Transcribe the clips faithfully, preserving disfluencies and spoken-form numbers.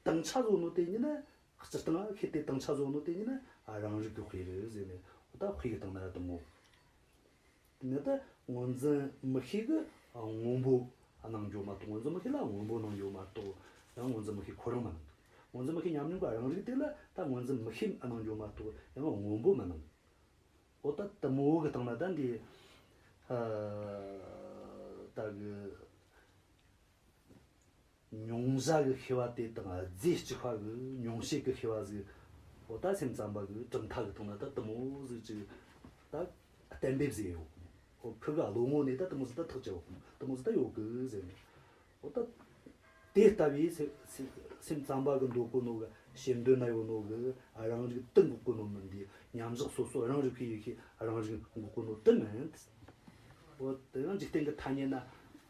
དྭངས་ཆ་བཟོ་ནོ་དེ་ཉིད་ནི། སྤྱིར་བཏང་ཤེས་དེ་དྭངས་ཆ་བཟོ་ནོ་དེ་ཉིད་ནི་རང་རིག་གི་དཔེ་རེད་ཟེར་ནས། འོ་ད་དཔེ་གི་སྟེང་ན་དེ་མོ། དེ་ནི་ད་ངོས་འཛིན་མི་ཤེས་གི་སྔོན་པོ་སྣང་རྒྱུ་མ་གཏོགས། ངོས་འཛིན་མི་ཤེས་ལ་སྔོན་པོ་སྣང་རྒྱུ་མ་གཏོགས། ཡང་ངོས་འཛིན་མི་ཤེས་ཁོ་རང་མི་སྣང་། ངོས་འཛིན་མི་ཤེས་ཉམས་མྱོང་གི་རང་རིག་དེ་ལ་ད་ངོས་འཛིན་མི་ཤེས་སྣང་རྒྱུ་མ་གཏོགས་ཡང་སྔོན་པོ་མི་སྣང་། འོ་ད་དེ་མོ་གི་སྟེང་ན་ད་འདི། ཨ། ད་གི། མྱོང་བྱ་གི་ཤེས་པ་དེ་དང་རྫས་གཅིག་པ་གི་མྱོང་བྱེད་ཀྱི་ཤེས་པ་ཟིག་འོ་ད་སེམས་ཙམ་པ་གི་གྲུབ་མཐའ་གི་སྟེང་ན་ད་དེ་མོ་ཟིག་ཅིག་ད་གཏན་འབེབས་ཟིག་ཡོད། འོ་ཁུ་ག་བློ་ངོ་ནས་ད་དེ་མོ་ཟིག་ད་ཐག་བཅད་ཡོད། དེ་མོ་ཟིག་ད་ཡོད་གི་ཟེར་ནས། འོ་ད་དེ་ལྟ་བུའི་སེམས་སེམས་སེམས་ཙམ་པ་གི་འདོད་གོ་ནོ་གི་ཞེ་འདོད་ན་ཡོད་ནོ་གི་རང་རིག་དེ་འགོག་གོ་ནོ་མིན། འདི་མཉམ་བཞག་སོ་སོ་རང་རིག་པའི་ཡེ་ཤེས་རང་རིག་འགོག་གོ་ནོ་དེ་མིན། འོ་དེ་ཡང་འཇིག་རྟེན་གྱི་ཐ་སྙད་ན།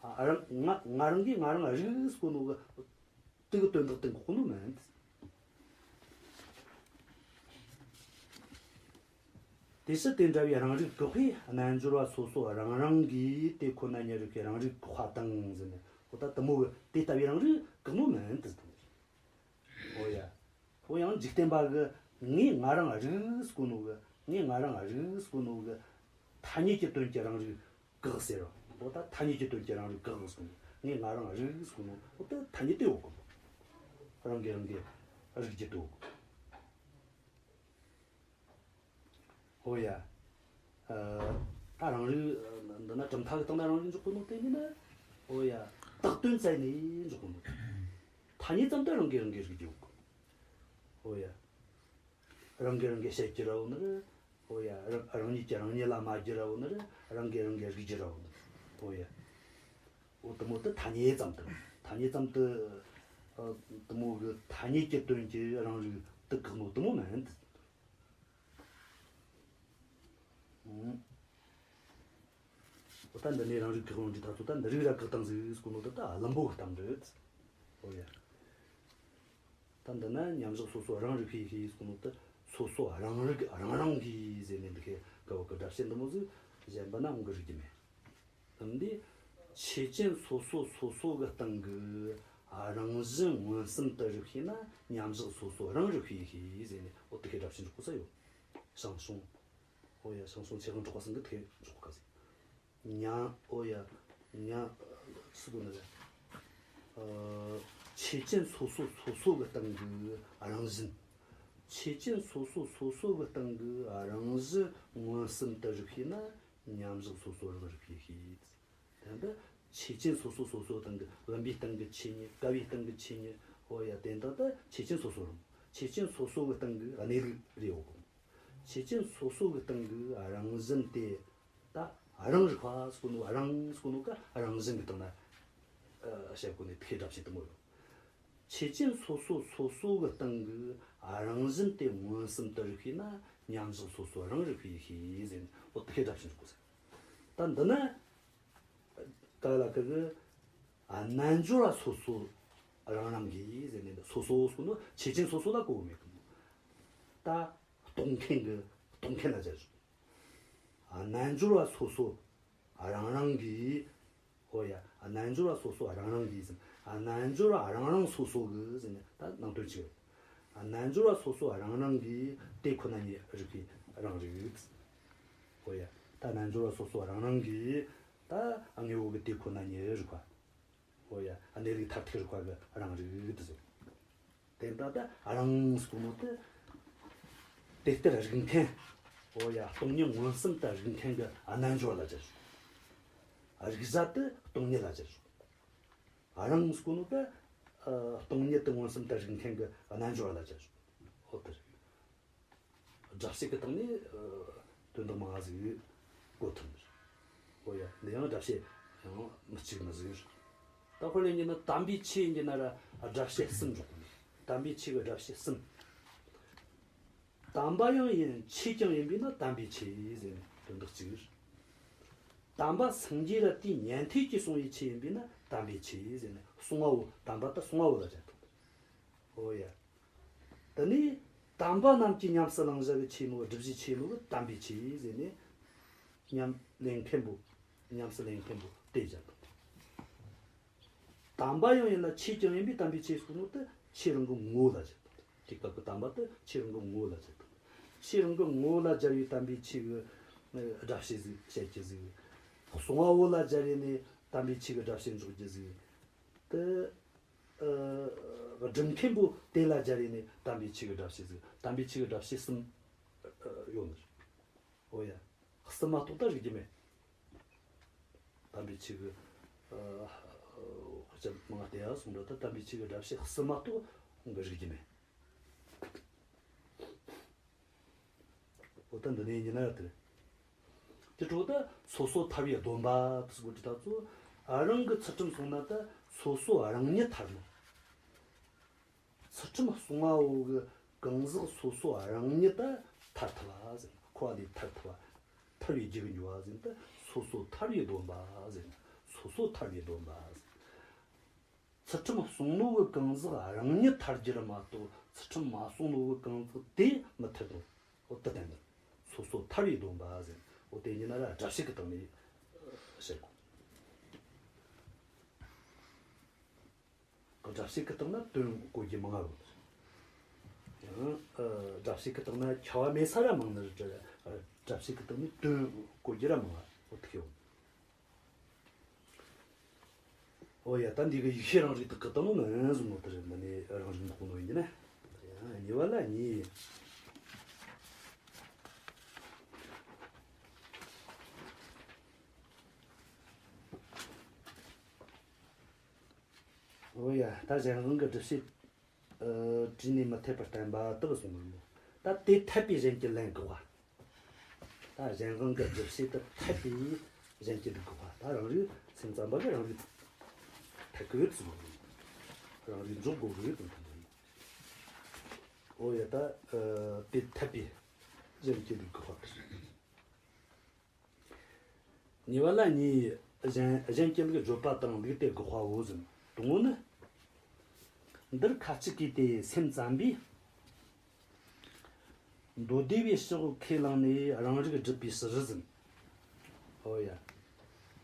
ཨ། རང་ང་ང་རང་གིས་ང་རང་རིག་ཟེར་གོ་ནོ་གི་དེ་གི་དོན་དག་དེ་འགོག་གོ་ནོ་མིན། དེ་ཕྱིར་དེ་འདྲ་བའི་རང་རིག་བཀག་པའི་རྣལ་འབྱོར་པ་སོ་སོ་རང་རང་གིས་དེ་ཁོ་ན་ཉིད་རིག་པའི་རང་རིག་བཀག་པ་དང་ཟེར་ནས། འོ་ད་དེ་མོ་གི་དེ་ལྟ་བུའི་རང་རིག་བཀག་ནོ་མིན་ཏེ་དང་། འོ་ཡ། འོ་ཡང་འཇིག་རྟེན་པ་གི་ངས་ང་རང་རིག་ཟེར་གོ་ནོ་གི་ངས་ང་རང་རིག་ཟེར་གོ་ནོ་གི་ཐ་སྙད་ཀྱི་དོན་གྱི་རང་རིག་བཀག་ཟེར་བ། འོ་ད་ཐ་སྙད་ཀྱི་དོན་གྱི་རང་རིག་བཀག་ཟེར་གོ་ནོ། ངས་ང་རང་རིག་ཟེར་གོ་ནོ། འོ་ད་ཐ་སྙད་དེ་ཡོད་གོ། རང་གིས་རང་གི་རིག་རྒྱུ་དེ་ཡོད་གོ། འོ་ཡ། ཨ། ད་རང་རིག་འདི་ན་གྲུབ་མཐའ་གི་སྟེང་ན་རང་རིག་འཇོག་གོ་ནོ་དེ་ཡིན་ན། འོ་ཡ། བཏགས་དོན་བཙལ་ནས་འཇོག་གོ་ནོ། ཐ་སྙད་ཙམ་དུ་རང་གིས་རང་གི་རིག་རྒྱུ་ཡོད་གོ། འོ་ཡ། རང་གིས་རང་གི་བཤད་རྒྱུ་ར་བོ་ནི་རེད། འོ་ཡ། རང་རང་ཉིད་ཀྱིས་རང་ཉིད་ལ་སྨྲ་རྒྱུ་ར་བོ་ནི་རེད། རང་གིས་རང་གི་རིག་རྒྱུ་ར་བོ་ནི་རེད། འོ་ཡ། འོ་དེ་མོ་དེ་ཐ་སྙད་ཙམ་དུ། ཐ་སྙད་ཙམ་དུ། ཨ། དེ་མོ་གི་ཐ་སྙད་ཀྱི་དོན་གྱི་རང་རིག་དེ་བཀག་ནོ་དེ་མོ་མིན། འོ་ད་འདི་ནས་རང་རིག་བཀག་ཡོང་དུས་ད་ཚོ་ད་འདི་རིགས་ར་བཀག་སྟངས་ཟིག་ཟེར་གོ་ནོ་དེ་ད་བླུན་པོ་གི་གཏམ་རེད། འོ་ཡ། ད་འདི་ན་མཉམ་བཞག་སོ་སོ་རང་རིག་པའི་ཡེ་ཤེས་ཟེར་གོ་ནོ་དེ། སོ་སོ་རང་རིག་རང་རང་གིས་ཟེར་ནས་འདི་ཁའི་ག་བ་གི་སྒྲ་བཤད་འདི་མོ་ཟིག་གཞན་པ་ན་འོང་གི་རིག་རྒྱུ་མེད། འདི་ཆོས་ཅན་སོ་སོ་སོ་སོ་གི་སྟེང་གི་རང་བཞིན་མངོན་སུམ་དུ་རིག་ཤེས་ན་མཉམ་བཞག་སོ་སོ་རང་རིག་པའི་ཡེ་ཤེས་ཟེར་ནས། འོ་དེ་ཁའི་སྒྲ་བཤད་འཇོག་གོ་ས་ཡོད། ཞང་ཞུང་། འོ་ཡ། ཞང་ཞུང་ཆེ་གང་གྲགས་པ་སང་གི་ཐེ་འཇོག་ག་ཟིག་ཉ། འོ་ཡ། ཉ། སུ་དགོས་ན་རེད། ཨ། ཆོས་ཅན་སོ་སོ་སོ་སོ་གི་སྟེང་གི་རང་བཞིན། ཆོས་ཅན་སོ་སོ་སོ་སོ་གི་སྟེང་གི་རང་བཞིན་མངོན་སུམ་དུ་རིག་ཤེས་ན་མཉམ་བཞག་སོ་སོ་རང་རིག་པའི་ཡེ་ཤེས། དེ་འདི་ཆོས་ཅན་སོ་སོ་སོ་སོ་སྟེང་གི་བུམ་པའི་སྟེང་གི་ཆོས་ཉིད། ཀ་བའི་སྟེང་གི་ཆོས་ཉིད། འོ་ཡ། དེ་འདི་ད་ཆོས་ཅན་སོ་སོ་རང་། ཆོས་ཅན་སོ་སོ་གི་སྟེང་གི་གནས་ལུགས་རེད་འོ། ཆོས་ཅན་སོ་སོ་གི་སྟེང་གི་རང་བཞིན་དེ། ད་རང་རིག་པ་ཟེར་གོ་ནོ། རང་ཟེར་གོ་ནོ་ག་རང་བཞིན་གི་སྟེང་ན། ཨ། བཤད་གོ་ནི་དེ་སྒྲ་བཤད་དེ་མོ་ཡོད། ཆོས་ཅན་སོ་སོ་སོ་སོ་གི་སྟེང་གི་རང་བཞིན་དེ་མངོན་སུམ་དུ་རིག་ཤེས་ན་མཉམ་བཞག་སོ་སོ་རང་རིག་པའི་ཡེ་ཤེས་ཟེར་ནས། འོ་དེ་སྒྲ་བཤད་གོ་ཟེར། ད་འདི་ན། ག་ལ་གི་གི། ཨ། རྣལ་འབྱོར་བ་སོ་སོ་རང་རང་གིས་ཟེར་ནས། འདི་སོ་སོ་ཟེར་གོ་ནོ་ཆོས་ཅན་སོ་སོ་ལ་གོ་གི་མེད་གི་མོ། ད་རྟོགས་མཁན་གི་རྟོགས་མཁན་ལ་སྦྱར་བྱུང་། ཨ། རྣལ་འབྱོར་བ་སོ་སོ་རང་རང་གིས། འོ་ཡ། རྣལ་འབྱོར་བ་སོ་སོ་རང་རང་གིས་ཟེར། རྣལ་འབྱོར་བ་རང་རང་སོ་སོ་གི་ཟེར་ནས་ད་ནང་དོན་གཅིག་རེད། རྣལ་འབྱོར་བ་སོ་སོ་རང་རང་གིས་དེ་ཁོ་ན་ཉིད་རིག་པའི་རང་རིག། འོ་ཡ། ད་རྣལ་འབྱོར་བ་སོ་སོ་རང་རང་གིས་ད་དངོས་པོ་གི་དེ་ཁོ་ན་ཉིད་རིག་པ། འོ་ཡ། གནས་ལུགས་མཐར་ཐུག་རིག་པ་གི་རང་རིག་དེ་ཟེར། དེ་ལྟ་ད་རང་ཟེར་གོ་ནོ་དེ། དེ་ལྟར་རིག་མཁན། འོ་ཡ། སྟོང་ཉིད་མངོན་སུམ་དུ་རིག་མཁན་གི་རྣལ་འབྱོར་ལ་སྦྱར། རིག་བྱ་དེ་སྟོང་ཉིད་ལ་སྦྱར། རང་ཟེར་གོ་ནོ་ག་ཨ། སྟོང་ཉིད་དུ་མངོན་སུམ་དུ་རིག་མཁན་གི་རྣལ་འབྱོར་ལ་སྦྱར། འོ་དེ་རེད། སྒྲ་བཤད་ཀྱི་སྟེང་ནས། ཨ། དོན་དག་མང་ང་ཟིག་གོ་ཐུབ་ནི་རེད། འོ་ཡ། འདི་ཡང་སྒྲ་བཤད་ཡང་མི་གཅིག་མི་ཟིག་རེད། ད་དཔེར་ན་ཡིན་ན་དམ་པའི་ཆོས་ཡིན་ན་ར་སྒྲ་བཤད་གསུམ་འཇོག་གི་ནི། དམ་པའི་ཆོས་ཀྱི་སྒྲ་བཤད་གསུམ། དམ་པ་ཡང་ཡིན་ཆོས་ཀྱང་ཡིན་པས་ན་དམ་པའི་ཆོས་ཟེར་ནས་དོན་དག་གཅིག་རེད། དམ་པ་སངས་རྒྱས་ལ་དེའི་ཉན་ཐོས་ཀྱིས་གསུངས་པའི་ཆོས་ཡིན་པས་ན་དམ་པའི་ཆོས་ཟེར་ནས་གསུང་བ་བོ། དམ་པ་ད་གསུང་བ་བོ་ལ་སྦྱར་ཐུབ། འོ་ཡ། དེ་ནས་དམ་པ་རྣམས་ཀྱིས་ཉམས་སུ་བླང་བྱ་གི་ཆོས་ནོ། སྒྲུབ་བྱའི་ཆོས་ནོ་གི་དམ་པའི་ཆོས་ཟེར་ནས་ཉམས་ལེན་མཁན་པོ། ཉམས་སུ་ལེན་མཁན་པོ་དེ་སྦྱར་དང་། དམ་པ་ཡང་ཡིན་ལ་ཆོས་ཀྱང་ཡིན་པས་དམ་པའི་ཆོས་ཟེར་ནོ་དེ། ཁྱེད་རང་གི་ངོ་བོ་ལ་སྦྱར་དང་། དེ་སྐབས་ཀྱི་བསྟན་པ་དེ་ཁྱེད་རང་གི་ངོ་བོ་ལ་སྦྱར་དང་། ཁྱེད་རང་གི་ངོ་བོ་ལ་སྦྱར་བའི་དམ་པའི་ཆོས་ཀྱི་སྒྲ་བཤད་ཟིག་བཤད་རྒྱུ་ཟིག། གསུང་བ་བོ་ལ་སྦྱར་ནས་དམ་པའི་ཆོས་ཀྱི་སྒྲ་བཤད་འཇོག་རྒྱུ་ཟིག། དེ་ཨ་སྒྲུབ་མཁན་པོ་དེ་ལ་སྦྱར་ནས་དམ་པའི་ཆོས་ཀྱི་སྒྲ་བཤད་ཟིག། དམ་པའི་ཆོས་ཀྱི་སྒྲ་བཤད་གསུམ་ཨ་ཡོད་ནི་རེད། འོ་ཡ། གསུམ་མ་གཏོགས་ད་རིག་རྒྱུ་མེད། དམ་པའི་ཆོས་ཀྱི་ཨ་ཨ་དཔེ་ཆ་མང་ང་བལྟས་ཡ་སོང་འདྲ། ད་དམ་པའི་ཆོས་ཀྱི་སྒྲ་བཤད་གསུམ་མ་གཏོགས་ཁོང་གི་རིག་རྒྱུ་མེད། འོ་ད་འདི་ནས་ཡིན་ན་ཡ་དེ་རེད། དེ་འཕྲོ་ད་སོ་སོ་ཐར་བའི་སྡོམ་པ་དེ་སུ་དགོས་ཀྱི་ད་ཚོ། ཨ་རང་གི་ཚུལ་ཁྲིམས་སྲུང་ན་ད་སོ་སོ་རང་ཉིད་ཐར་ནོ། ཚུལ་ཁྲིམས་སྲུང་བ་བོ་གི་གང་ཟག་སོ་སོ་རང་ཉིད་ད་ཐར་ཐུབ་བ་ཟེར། འཁོར་བ་ལས་ཐར་ཐུབ་བ། ཐར་བའི་རྒྱུ་གི་འགྱུར་བ་ཟེར། ད་སོ་སོ་ཐར་བའི་སྡོམ་པ་ཟེར། སོ་སོ་ཐར་བའི་སྡོམ་པ་ཟེར། ཚུལ་ཁྲིམས་སྲུང་ནོ་གི་གང་ཟག་རང་ཉིད་ཐར་རྒྱུ་ར་མ་གཏོགས། ཚུལ་ཁྲིམས་མ་སྲུང་ནོ་གི་གང་ཟག་དེ་མི་ཐར་དོ། འོ་དེ་བསྟན་ཏེ། སོ་སོ་ཐར་བའི་སྡོམ་པ་ཟེར། འོ་དེ་ཉིད་ན་ར་སྒྲ་བཤད་ཀྱི་སྟེང་ནས་བཤད་དགོས། སྒྲ་བཤད་ཀྱི་སྟེང་ན་དོན་གོ་རྒྱུ་མང་ང་ཡོད། ཡང་ཨ་སྒྲ་བཤད་ཀྱི་སྟེང་ན་ཁྱབ་པ་མེད་ས་ར་མང་ནི་རེད། སྒྲ་བཤད་ཀྱི་སྟེང་ནས་དོན་གོ་རྒྱུ་ར་མང་ང་འོ་ཐུག་ཡོད། འོ་ཡ། ད་འདི་གི་ཡིག་ཤེས་རང་རིག་དག་གི་སྟེང་ནས་མིན་གསུངས་ནོ་དེ་རེད། འདི་ནས་རང་རིག་འདོགས་ནོ་ཡིན་གྱི་ན། ཡང་གཉིས་པ་ལ་གཉིས། འོ་ཡ། ད་གཞན་དབང་གི་སྒྲུབ་བྱེད་ཨ་བྲིས་ནས་མི་འཐད་པར་བསྟན་པ་དག་གསུངས་པར་མོ། ད་དེ་འཐད་པའི་གཞན་གྱི་ལན་དགག་པ། ད་གཞན་དབང་གི་སྒྲུབ་བྱེད་དུ་འཐད་པའི་གཞན་གྱི་སྒྲུབ་དགག་པ། ད་རང་རིག་སེམས་ཙམ་པ་གི་རང་རིག་འཐད་ཀི་ཡོད་ཟེར་བ། རང་རིག་འཇོག་དགོས་ཀི་ཡོད་དོན་དམ་པ་ཡིན། འོ་ཡ། ད་ཨ་དེ་འཐད་པའི་གཞན་གྱི་སྒྲུབ་དགག་པ། གཉིས་པ་ལ་གཉིས། གཞན་གཞན་གྱི་ལུགས་བརྗོད་པ་དང་ལུགས་དེ་དགག་པའོ་ཟེར། དང་པོ་ནི། འདིར་ཁ་ཅིག་གིས་ཏེ་སེམས་ཙམ་པས་མདོ་སྡེ་པའི་ཕྱོགས་ཁས་བླངས་ནས་རང་རིག་སྒྲུབ་པའི་ཕྱིར་ཟེར། འོ་ཡ།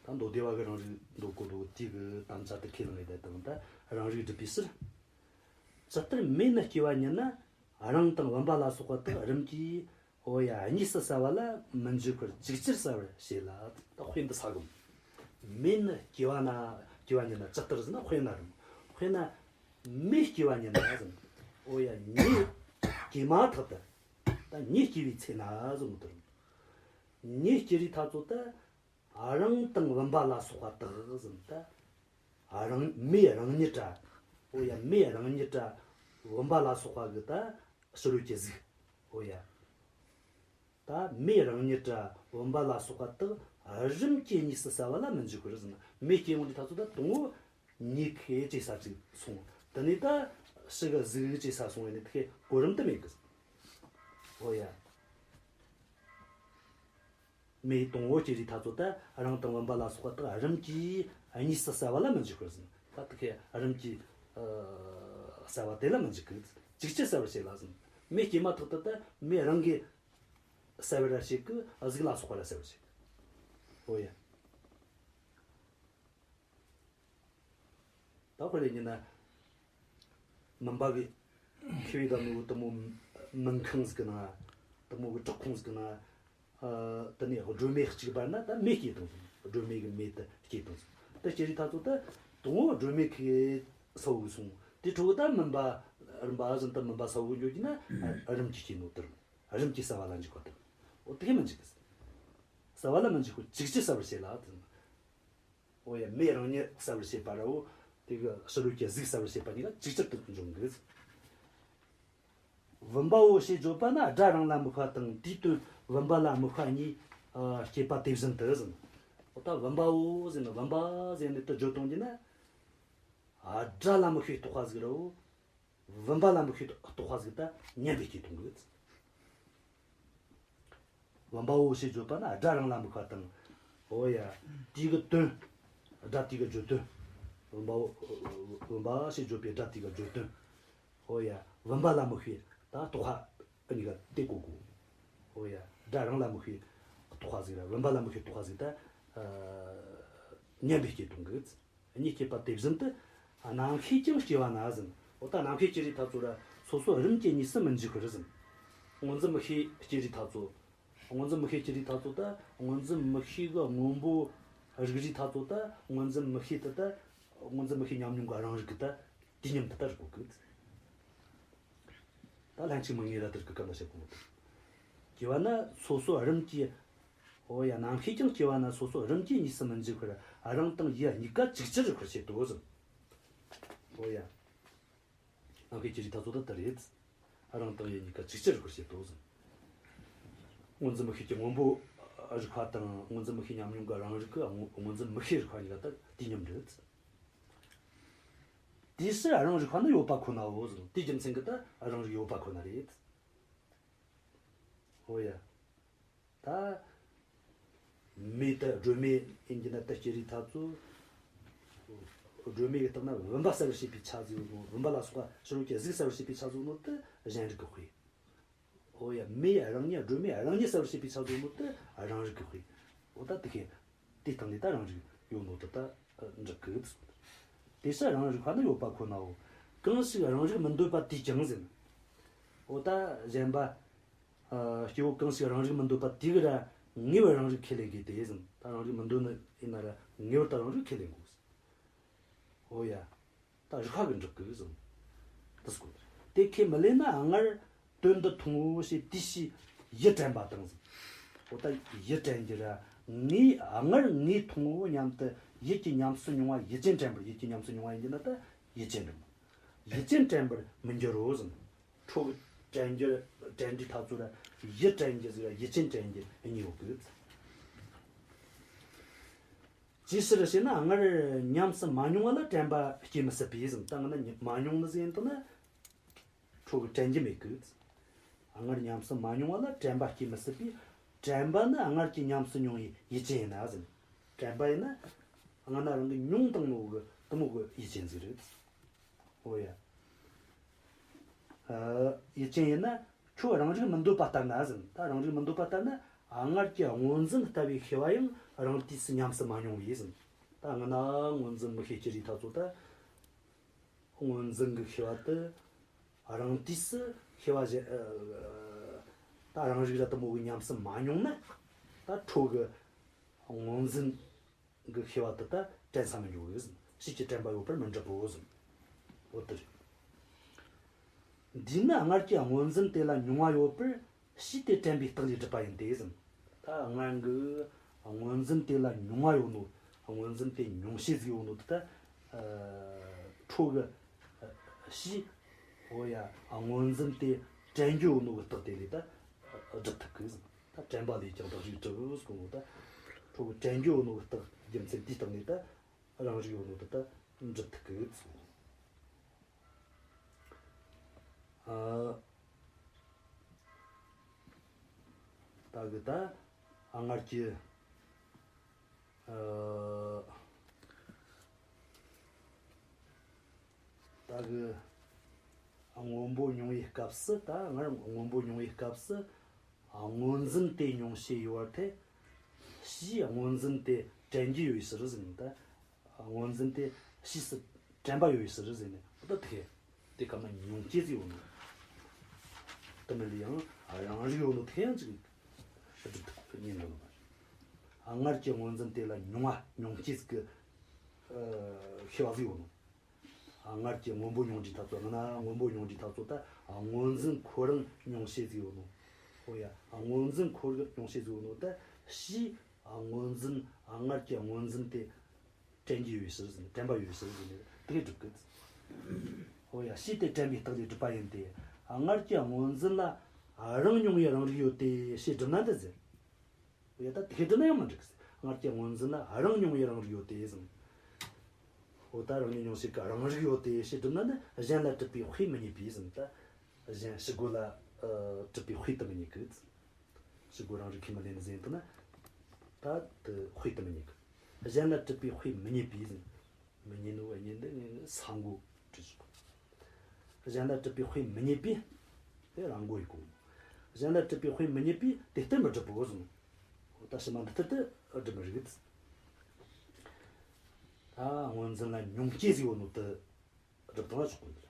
ད་མདོ་སྡེ་བ་གི་རང་རིག་འདོད་གོ་དོ་དེ་གི་དམ་བཅའ་དེ་ཁས་བླངས་ཡོད་དེ་དང་། ད་རང་རིག་སྒྲུབ་པའི་ཕྱིར། ཇི་ལྟར་མེ་ནི་སྐྱེ་བ་ཉིད་ན་རང་དང་བུམ་པ་ལ་སོགས་པ་དག་རིམ་གྱིས། འོ་ཡ། གཉིས་སུ་བསལ་བ་ལ་མི་འཇུག་པར་ཅིག་ཅར་བསལ་བར་བྱེད་ལ། ད་དཔེ་འདི་ས་གོ། མེ་ནི་སྐྱེ་བ་ན། སྐྱེ་བ་ཉིད་ན་ཇི་ལྟར་ཟེར་ན། དཔེར་ན་རུང་། དཔེར་ན་མེ་སྐྱེ་བ་ཉིད་ན་ཟེར། འོ་ཡ། མེ་སྐྱེས་མ་ཐག་ཏུ། ད་མེ་སྐྱེ་བའི་ཚེ་ན་ཟེར་མོ་དེ་རུང་། མེ་སྐྱེ་རི་ཐ་ཚོ་ད། རང་དང་བུམ་པ་ལ་སོགས་པ་དག་ཟེར་ད། རང་མེ་རང་ཉིད་ར། འོ་ཡ། མེ་རང་ཉིད་ར་བུམ་པ་ལ་སོགས་པ་གི་ད་ཕྱི་རོལ་གྱི་གཟུགས། འོ་ཡ། ད་མེ་རང་ཉིད་ར་བུམ་པ་ལ་སོགས་པ་དག་རིམ་གྱིས་གཉིས་སུ་བསལ་བ་ལ་མི་འཇུག་པར་ཟེར། མེ་སྐྱེ་འོང་དུས་ཐ་ཚོ་ད་དང་པོ་མེ་ཁེ་ཅེ་ས་ཅིག་སོང་། དེ་ནས་ད་ཕྱི་གི་གཟུགས་ཅེ་ས་སོང་བས་ནི་དེ་གོ་རིམ་དུ་མེད་གི། འོ་ཡ། མེ་དང་པོ་སྐྱེ་རི་ཐ་ཚོ་ད་རང་དང་བུམ་པ་ལ་སོགས་པ་དག་རིམ་གྱིས་གཉིས་སུ་བསལ་བ་ལ་མི་འཇུག་པར་ཟེར། ད་དེ་གི་རིམ་གྱིས་ཨ་བསལ་བ་དེ་ལ་མི་འཇུག་གི། ཅིག་ཅར་བསལ་བར་བྱེད་ལ་ཟེར། མེ་སྐྱེས་མ་ཐག་ཏུ་ད་མེ་རང་གིས་བསལ་བར་བྱེད་ཀི། གཟུགས་ལ་སོགས་པ་ལ་བསལ་བར་བྱེད་ཀི། འོ་ཡ། ད་དཔེར་ན་ཡིན་ན། མུན་པ་གི་ཁེ་བའི་ད་ནུ་དེ་མོ་མུན་ཁང་ཟིག་གི་ནང་། དེ་མོ་གི་བྲག་ཁུང་ཟིག་གི་ནང་། ཨ་དེ་ནས་སྒྲོན་མེ་གཅིག་སྦར་ན་ད་མེ་སྐྱེས་བཏང་སོང་། སྒྲོན་མེ་གི་མེ་དེ་སྐྱེས་བཏང་སོང་། ད་སྐྱེ་རི་ཐ་ཚོ་ད་དང་པོ་སྒྲོན་མེ་ཁེ་སོ་གི་སོང་། དེ་འཕྲོ་ད་མུན་པ་རིམ་པ་བཞིན་དུ་མུན་པ་སོ་གི་འགྱོ་གི་ན། ཨ་རིམ་གྱིས་སྐྱེས་ནོ་དེ་རུང་། རིམ་གྱིས་བསལ་བ་ལ་འཇུག་པ་དེ་རུང་། འོ་དེ་གི་མི་འཇུག་གི། བསལ་བ་ལ་མི་འཇུག་གི། ཅིག་ཅར་བསལ་བར་བྱེད་ལ་དེ། འོ་ཡ། མེ་རང་ཉིད་བསལ་བར་བྱེད་པ་ར་འོ། དེ་གི་ཕྱི་རོལ་གྱི་གཟུགས་བསལ་བར་བྱེད་པ་གཉིས་ཀ་ཅིག་ཅར་དུ་འབྱུང་གི། བུམ་པའོ་ཞེས་བརྗོད་པ་ན་སྒྲ་རང་ལ་དམིགས་པ་དང་། དེའི་དོན་བུམ་པ་ལ་དམིགས་པ་གཉིས་ཨ་སྐྱེས་པ་དེ་བཞིན་དུ་ཟེར། འོ་ད་བུམ་པའོ་ཟེར་ན། བུམ་པ་ཟེར་ནས་དེ་བརྗོད་གཏོང་གི་ན། ཨ་སྒྲ་ལ་དམིགས་པའི་རྟོག་པ་ཟིག་ར་འོ། བུམ་པ་ལ་དམིགས་པའི་རྟོག་པ་ཟིག་ད་མཉམ་པའི་སྐྱེས་གཏོང་གི། བུམ་པའོ་ཞེས་བརྗོད་པ་ན་སྒྲ་རང་ལ་དམིགས་པ་དང་། འོ་ཡ། དེའི་གི་དོན། སྒྲ་དེའི་གི་བརྗོད་དོན། བུམ་པའོ། བུམ་པ་ཞེས་བརྗོད་པའི་སྒྲ་དེའི་གི་བརྗོད་དོན། འོ་ཡ། བུམ་པ་ལ་དམིགས་པའི་ད་རྟོག་པ་གཉིས་ཀ་དེ་གོ་དགོས། འོ་ཡ། སྒྲ་རང་ལ་དམིགས་པའི་རྟོག་པ་ཟིག་ར་བུམ་པ་ལ་དམིགས་པའི་རྟོག་པ་ཟིག་ད་ཨ་མཉམ་པའི་སྐྱེས་གཏོང་གི། གཉིས་སྐྱེས་པ་དེ་བཞིན་དུ། རྣམ་ཤེས་ཀྱང་སྐྱེ་བ་ན་ཟེར། འོ་ད་རྣམ་ཤེས་སྐྱེ་རིས་ཐག་ཚོད་ར་སོ་སོ་རིམ་གྱིས་གཉིས་སུ་མི་འཇུག་པར་ཟིན། སྔོ་འཛིན་མིག་ཤེས་སྐྱེ་རིས་ཐག་ཚོད། སྔོ་འཛིན་མིག་ཤེས་སྐྱེ་རིས་ཐག་ཚོད་ད་སྔོ་འཛིན་མིག་ཤེས་གི་སྔོན་པོ་རིག་རིས་ཐག་ཚོད་ད་སྔོ་འཛིན་མིག་ཤེས་དེ་ད་སྔོ་འཛིན་མིག་ཤེས་ཉམས་མྱོང་གི་རང་རིག་གི་ད་དུས་མཉམ་དེ་ད་རིག་གོ་གི། ད་ལྷན་ཅིག་མིན་ངེས་ར་དེར་གི་སྐབས་ལ་བཤད་གོ་མོ། སྐྱེ་བ་ན་སོ་སོ་རིམ་གྱིས། འོ་ཡ། རྣམ་ཤེས་ཀྱང་སྐྱེ་བ་ན་སོ་སོ་རིམ་གྱིས་གཉིས་སུ་མི་འཇུག་པར་རང་དང་ཡུལ་གཉིས་ཀ་ཅིག་ཅར་རིག་པར་བྱེད་དོ་ཟིན། འོ་ཡ། རྣམ་ཤེས་སྐྱེ་རིས་ཐག་ཚོད་ད་ལྟ་རེད། རང་དང་ཡུལ་གཉིས་ཀ་ཅིག་ཅར་རིག་པར་བྱེད་དོ་ཟིན། སྔོ་འཛིན་མིག་ཤེས་ཀྱི་སྔོན་པོ་རིག་པ་དང་སྔོ་འཛིན་མིག་ཤེས་ཉམས་མྱོང་གི་རང་རིག་གི་སྔོ་སྔོ་འཛིན་མིག་ཤེས་རིག་པ་གཉིས་ཀ་ད་དུས་མཉམ་རེད། དེའི་ཕྱིར་རང་རིག་པ་ནི་ཡོད་པ་ཁོ་ནའོ་ཟེར། དེའི་རྒྱུ་མཚན་གྱིས་ད་རང་རིག་ཡོད་པ་ཁོ་ན་རེད། འོ་ཡ། ད་མེ་ད་སྒྲོན་མེ་ཡིན་གྱི་ན་ད་སྐྱེ་རིས་ཐག་ཚོད། སྒྲོན་མེ་གི་སྟེང་ན་བུམ་པ་གསལ་བར་བྱེད་པའི་ཆ་ཟིག་ཡོད་ནོ། བུམ་པ་ལ་སོགས་པ་ཕྱི་རོལ་གྱི་གཟུགས་གསལ་བར་བྱེད་པའི་ཆ་ཟིག་ཡོད་ནོ་དེ་གཞན་རིག་གི་དཔེ། འོ་ཡ། མེ་རང་ཉིད་སྒྲོན་མེ་རང་ཉིད་གསལ་བར་བྱེད་པའི་ཆ་ཟིག་ཡོད་ནོ་དེ་རང་རིག་གི་དཔེ། འོ་ད་དེ་ཁེ། དེའི་སྟེང་ནས་ད་རང་རིག་ཡོད་ནོ་དེ་ད་འགྲིག་གི། དེ་ཕྱིར་རང་རིག་པ་ནི་ཡོད་པ་ཁོ་ནའོ། གང་ཞིག་རང་རིག་མི་འདོད་པ་དེས་ཀྱང་ཟེར། འོ་ད་གཞན་པ། ཨ། སྐྱེ་བོ་གང་ཞིག་རང་རིག་མི་འདོད་པ་དེ་གིས་ར་ངེས་པར་རང་རིག་ཁས་ལེན་དགོས་ཏེ་ཟེར། ད་རང་རིག་མི་འདོད་ནི་ཡིན་ན་ར་ངེས་པར་ད་རང་རིག་ཁས་ལེན་དགོས། འོ་ཡ། ད་རིག་པ་གིས་འགྲུབ་གི་ཟེར། དེ་སྐོར་དེ་ཁས་མི་ལེན་ན། སྔར་དོན་འདི་མཐོང་ངོ་ཞེས་དེའི་ཕྱིར་ཡུལ་དྲན་པ་དང་ཟེར། འོ་ད་ཡུལ་དྲན་རྒྱུ་ར་ངས་སྔར་ངས་མཐོང་ངོ་སྙམ་དུ་ཡུལ་གྱི་ཉམས་སུ་མྱོང་བ་ཡུལ་ཅན་དྲན་པར། ཡུལ་གྱི་ཉམས་སུ་མྱོང་བ་ཡིན་གྱི་ན་ད་ཡུལ་ཅན་དྲན་པ། ཡུལ་ཅན་དྲན་པར་མི་འགྱུར་རོ་ཟེར། ཁྲོ་གི་དྲན་རྒྱུ་དྲན་རྒྱུའི་ཐག་ཚོད་ར་ཡུལ་དྲན་རྒྱུ་ཟིག་ར་ཡུལ་ཅན་དྲན་རྒྱུ་གཉིས་ཡོད་གི། ཅིའི་ཕྱིར་ཞེ་ན། སྔར་ཉམས་སུ་མ་མྱོང་བ་ལ་དྲན་པ་སྐྱེ་མི་སྲིད་པས་ཟེར། ད་སྔ་ན་མ་མྱོང་ནི་ཟིག་ཡིན་དུས་ན་ཁྲོ་གི་དྲན་རྒྱུ་མེད་གི། སྔར་ཉམས་སུ་མ་མྱོང་བ་ལ་དྲན་པ་སྐྱེ་མི་སྲིད་པས། དྲན་པ་ནི་སྔར་གྱི་ཉམས་སུ་མྱོང་བའི་ཡུལ་ཅན་ཡིན་ན་ཟེར། དྲན་པ་ཡིན་ན་སྔ་ན་རང་གིས་མྱོང་བཏང་ནོ་གི་དེ་མོ་གི་ཡུལ་ཅན་ཟིག་རེད། འོ་ཡ། ཨ། ཡུལ་ཅན་ཡིན་ན་ཁྱོད་རང་རིག་མི་འདོད་པ་ལྟར་ན་ཟེར། ད་རང་རིག་མི་འདོད་པ་ལྟར་ན་སྔར་གྱི་སྔོ་འཛིན་ལྟ་བུའི་ཤེས་པ་ཡང་རང་དུས་སུ་ཉམས་སུ་མ་མྱོང་བས་ཟེར། ད་སྔ་ན་སྔོ་འཛིན་མིག་ཤེས་སྐྱེ་རིས་ཐག་ཚོད་ད་སྔོ་འཛིན་གྱི་ཤེས་པ་དེ་རང་དུས་སུ་ཤེས་པ་གཞན། ཨ། ད་རང་རིག་ར་དེ་མོ་གི་ཉམས་སུ་མ་མྱོང་ན། ད་ཁྲོ་གི་སྔོ་འཛིན་གི་ཤེས་པ་དེ་ད་དྲན་ས་མི་འགྱོ་གི་ཟེར། ཕྱིས་ཀྱི་དྲན་པ་ཡོད་པར་མི་འགྲུབ་བོ་ཟེར། འོ་དེ་རེད། འདིས་ནི་སྔར་གྱི་སྔོ་འཛིན་དེ་ལ་མྱོང་བ་ཡོད་པར་ཕྱིས་ཏེ་དྲན་པའི་རྟགས་ལས་གྲུབ་པ་ཡིན་ཏེ་ཟེར། ད་སྔར་གྱི་སྔོ་འཛིན་དེ་ལ་མྱོང་བ་ཡོད་ནོ། སྔོ་འཛིན་དེ་མྱོང་བྱེད་ཟིག་ཡོད་ནོ་དེ་ད། ཨ། ཁྲོ་གི། ཨ། ཕྱིས། འོ་ཡ། སྔོ་འཛིན་དེ་དྲན་རྒྱུ་ཡོད་ནོ་གི་རྟགས་དེ་ལས་ད་སྒྲུབ་ཐུབ་གི་ཟེར། ད་དྲན་པ་ལས་ཀྱང་རྟགས་རིགས་གྲུབ་གོ་ནོ་ད། ཁྲོ་གི་དྲན་རྒྱུ་ཡོད་ནོ་གི་རྟགས་རྒྱུ་མཚན་དེའི་སྟེང་ནས་ད་རང་རིག་ཡོད་ནོ་ད་ད་འགྲུབ་ཐུབ་གི་ཟེར། ཨ། ད་གི་ད་སྔར་གྱི། ཨ། ད་གི་སྔོན་པོ་མྱོང་བའི་སྐབས་སུ། ད་སྔར་སྔོན་པོ་མྱོང་བའི་སྐབས་སུ་སྔོ་འཛིན་དེ་མྱོང་བྱེད་ཡོད་པར་ཐལ། ཕྱིས་སྔོ་འཛིན་དེ་དྲན་རྒྱུ་ཡོད་པའི་ཕྱིར་ཟེར་ནས། ད་སྔོ་འཛིན་དེ་ཕྱིས་སུ་དྲན་པ་ཡོད་པའི་ཕྱིར་ཟེར་ནས། ད་དེ་དེ་སྐབས་ན་མྱོང་བྱེད་ཟིག་ཡོད་ནོ། དེ་མིན་ལ་ཡང་རང་རིག་ཡོད་ནོ་དེ་ཡང་ཅིག་སྒྲུབ་ཐུབ་ཉན་འདོད་ནོ་མ་རེད། སྔར་གྱི་སྔོ་འཛིན་དེ་ལ་མྱོང་བ་མྱོང་བྱེད་ཀྱི། ཨ། ཤེས་པ་ཟིག་ཡོད་ནོ། སྔར་གྱི་སྔོན་པོ་མྱོང་དུས་ཐག་ཚོད། སྔ་ན་སྔོན་པོ་མྱོང་དུས་ཐག་ཚོད་ད་སྔོ་འཛིན་ཁོ་རང་མྱོང་བྱེད་ཟིག་ཡོད་ནོ། འོ་ཡ། སྔོ་འཛིན་ཁོ་རང་མྱོང་བྱེད་ཟིག་ཡོད་ནོ། ད་ཕྱིས་སྔོ་འཛིན། སྔར་གྱི་སྔོ་འཛིན་དེ་དྲན་རྒྱུ་ཡོད་པའི་ཕྱིར་ཟེར་ནས། དྲན་པ་ཡོད་པའི་ཕྱིར་ཟེར་ནས་དེ་སྒྲུབ་གི། འོ་ཡ། ཕྱིས་ཏེ་དྲན་པའི་རྟགས་ལས་གྲུབ་པ་ཡིན་ཏེ། སྔར་གྱི་སྔོ་འཛིན་ལ་རང་མྱོང་བའི་རང་རིག་ཡོད་དེ་ཞེས་སྒྲུབ་ན་འདི་ཟེར། འོ་ཡ། ད་དེ་སྒྲུབ་ན་ཡང་མི་འགྲིག་ཟེར། སྔར་གྱི་སྔོ་འཛིན་ལ་རང་མྱོང་བའི་རང་རིག་ཡོད་དེ་ཟེར། འོ་ད་རང་ཉིད་མྱོང་བྱེད་ཀྱི་རང་རིག་ཡོད་དེ་ཞེས་སྒྲུབ་ན་ནི་གཞན་ལ་གྲུབ་པའི་དཔེ་མི་རྙེད་པས་ཟེར། ད་གཞན་ཕྱི་རྒོལ་ལ། ཨ། གྲུབ་པའི་དཔེ་དེ་མི་རྙེད་གི། ཕྱི་རྒོལ་རང་རིག་ཁས་མི་ལེན་ཟེར་དུས་ན། ད་དེ་དཔེ་དེ་མི་རྙེད་གི། གཞན་ལ་གྲུབ་པའི་དཔེ་མི་རྙེད་པས་ཟེར། མི་རྙེད་ནོ་བ་རྙེད་འདི་ངས་ས་མགོ་བྲིས་སོང་། གཞན་ལ་གྲུབ་པའི་དཔེ་མི་རྙེད་པས། དེ་རང་མགོ་ཡི་གོ། གཞན་ལ་གྲུབ་པའི་དཔེ་མི་རྙེད་པས་དེ་ལྟར་མི་སྒྲུབ་བོ་ཟེར། འོ་ད་ཕྱི་མ་འདི་ལྟར་དུ་སྒྲུབ་མི་རིགས། ད་སྔོ་འཛིན་ལ་མྱོང་བྱེད་ཟིག་ཡོད་ནོ་དེ་སྒྲུབ་སྟངས་ལ་ཆོག་གི་འདུག།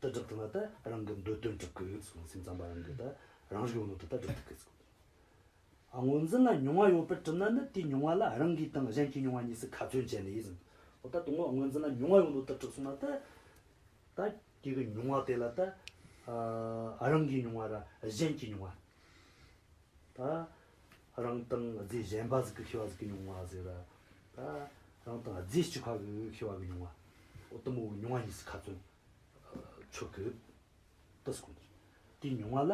དེ་སྒྲུབ་ཐུབ་ན་ད་རང་གི་འདོད་དོན་འགྲུབ་གི་ཟེར། སེམས་ཙམ་པ་རང་གི་ད་རང་རིག་ཡོད་ནོ་དེ་ད་སྒྲུབ་ཐུབ་གི་ཟེར། སྔོ་འཛིན་ལ་མྱོང་བ་ཡོད་པར་གྲུབ་ན་ནི་དེའི་མྱོང་བ་ལ་རང་གི་དང་གཞན་གྱི་མྱོང་བ་གཉིས་སུ་ཁ་ཚོན་བཅད་ནས་ཟེར། འོ་ད་དང་པོ་སྔོ་འཛིན་ལ་མྱོང་བ་ཡོད་ནོ་དེ་གྲུབ་སོང་ན་ད། ད་དེ་གི་མྱོང་བ་དེ་ལ་ད་ཨ་རང་གི་མྱོང་བ་ར་གཞན་གྱི་མྱོང་བ། ད་རང་དང་རྫས་གཞན་པ་ཟིག་གི་ཤེས་པ་ཟིག་གི་མྱོང་བ་ཟེར་ར། ད་རང་དང་རྫས་གཅིག་པ་གི་ཤེས་པ་གི་མྱོང་བ། འོ་དེ་མོ་གི་མྱོང་བ་གཉིས་སུ་ཁ་ཚོན་ཆོད་གི། དེ་སོང་། དེའི་མྱོང་བ་ལ་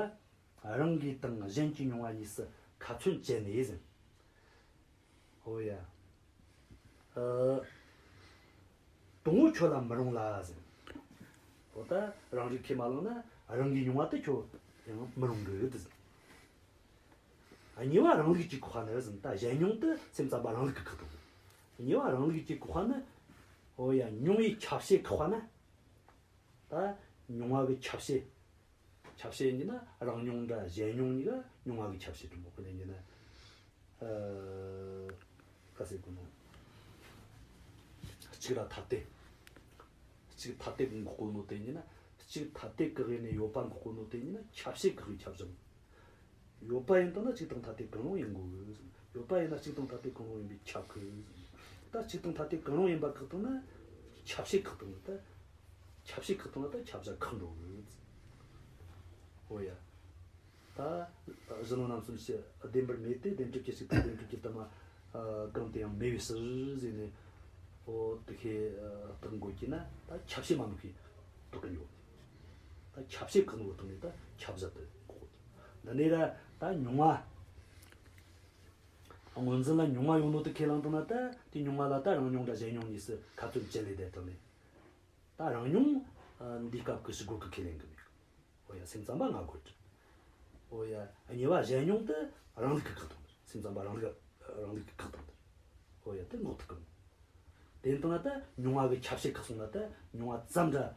རང་གི་དང་གཞན་གྱི་མྱོང་བ་གཉིས་སུ་ཁ་ཚོན་བཅད་ནས་ཟེར། ཨོ་ཡ། ཨ། དང་པོ་ཁྱོད་ལ་མི་རུང་ལ་ཟེར། འོ་ད་རང་རིག་ཁས་མ་བླངས་ན་རང་གི་མྱོང་བ་དེ་ཁྱོད་ཡང་མི་རུང་གི་དེ་ཟེར། གཉིས་པ་རང་ལུགས་ཀྱིས་བཀག་པ་ནི་ཟེར། ད་གཞན་མྱོང་དེ་སེམས་ཙམ་པ་རང་ལུགས་ཀྱིས་བཀག་དང་། གཉིས་པ་རང་ལུགས་ཀྱིས་བཀག་པ་ནི། ཨོ་ཡ། མྱོང་བའི་ཁྱབ་བྱེད་བཀག་པ་ན། ད་མྱོང་བ་གི་ཁྱབ་བྱེད། ཁྱབ་བྱེད་ཡིན་ན་རང་མྱོང་འདྲ་གཞན་མྱོང་གཉིས་ཀ་མྱོང་བ་གི་ཁྱབ་བྱེད་དུ་འགོག་པ་ལས་ཡིན་ན། ཨ། ག་ཟེར་དགོས་ནོ། གཅིག་ར་ཐ་དད། གཅིག་ཐ་དད་འགོག་གོ་ནོ་དེ་ཡིན་ན། གཅིག་ཐ་དད་བཀག་ཡིན་ནས་ཡོད་པ་འགོག་གོ་ནོ་དེ་ཡིན་ན་ཁྱབ་བྱེད་བཀག་གི་ཁྱབ་བྱེད། ཡོད་པ་ཡིན་དང་ན་གཅིག་དང་ཐ་དད་གང་རུང་ཡིན་དགོས་གི། ཡོད་པ་ཡིན་ན་གཅིག་དང་ཐ་དད་གང་རུང་ཡིན་པས་ཁྱབ་གི། ད་གཅིག་དང་ཐ་དད་གང་རུང་ཡིན་པ་བཀག་བཏང་ན་ཁྱབ་བྱེད་བཀག་བཏང་ད། ཁྱབ་བྱེད་བཀག་བཏང་ན་ད་ཁྱབ་བྱ་བཀག་འགྲོ་གི། འོ་ཡ། ད་གཞི་ལུང་རྣམ་གསུམ་ཞེས་བདེན་པར་མེད་དེ། བདེན་གྲུབ་ཀྱི་གཅིག་དང་བདེན་གྲུབ་ཀྱི་དུ་མ་གང་དུ་ཡང་མེད་པའི་ཕྱིར་ཟེར་ནས། འོ་དེ་ཁས་བརྟག་དགོས་ཀྱི་ན་ད་ཁྱབ་བྱེད་མ་ནུབ་ཀྱི་བརྟག་གི་ཡོད། ད་ཁྱབ་བྱེད་བཀག་ནོ་བརྟག་ནས་ད་ཁྱབ་བྱ་དེ་འགོག་གོ། འདི་ནས་ར་ད་མྱོང་བ། སྔོ་འཛིན་ལ་མྱོང་བ་ཡོད་ནོ་དེ་ཁས་བླངས་བཏང་ན་ད་དེ་མྱོང་བ་ལ་ད་རང་མྱོང་འདྲ་གཞན་མྱོང་གཉིས་སུ་ཁ་ཚོན་བཅད་ལས་བསྡད་བཏང་ནས། ད་རང་མྱོང་འདིའི་སྐབས་ཀྱི་ཕྱི་རྒོལ་གྱི་ཁས་ལེན་གྱི་མེད། འོ་ཡ། སེམས་ཙམ་པ་ང་རྒོལ་གྱི། འོ་ཡ། གཉིས་པ་གཞན་མྱོང་དེ་རང་ལུགས་ཀྱི་བཀག་བཏང་། སེམས་ཙམ་པ་རང་ལུགས་རང་ལུགས་ཀྱི་བཀག་བཏང་། འོ་ཡ། དེ་འགོག་ཐུབ་ཀྱི་མེད། དེ་ཡིན་དང་ན་ད་མྱོང་བ་གི་ཁྱབ་བྱེད་བཀག་སོང་ན་ད་མྱོང་བ་ཙམ་འདྲ་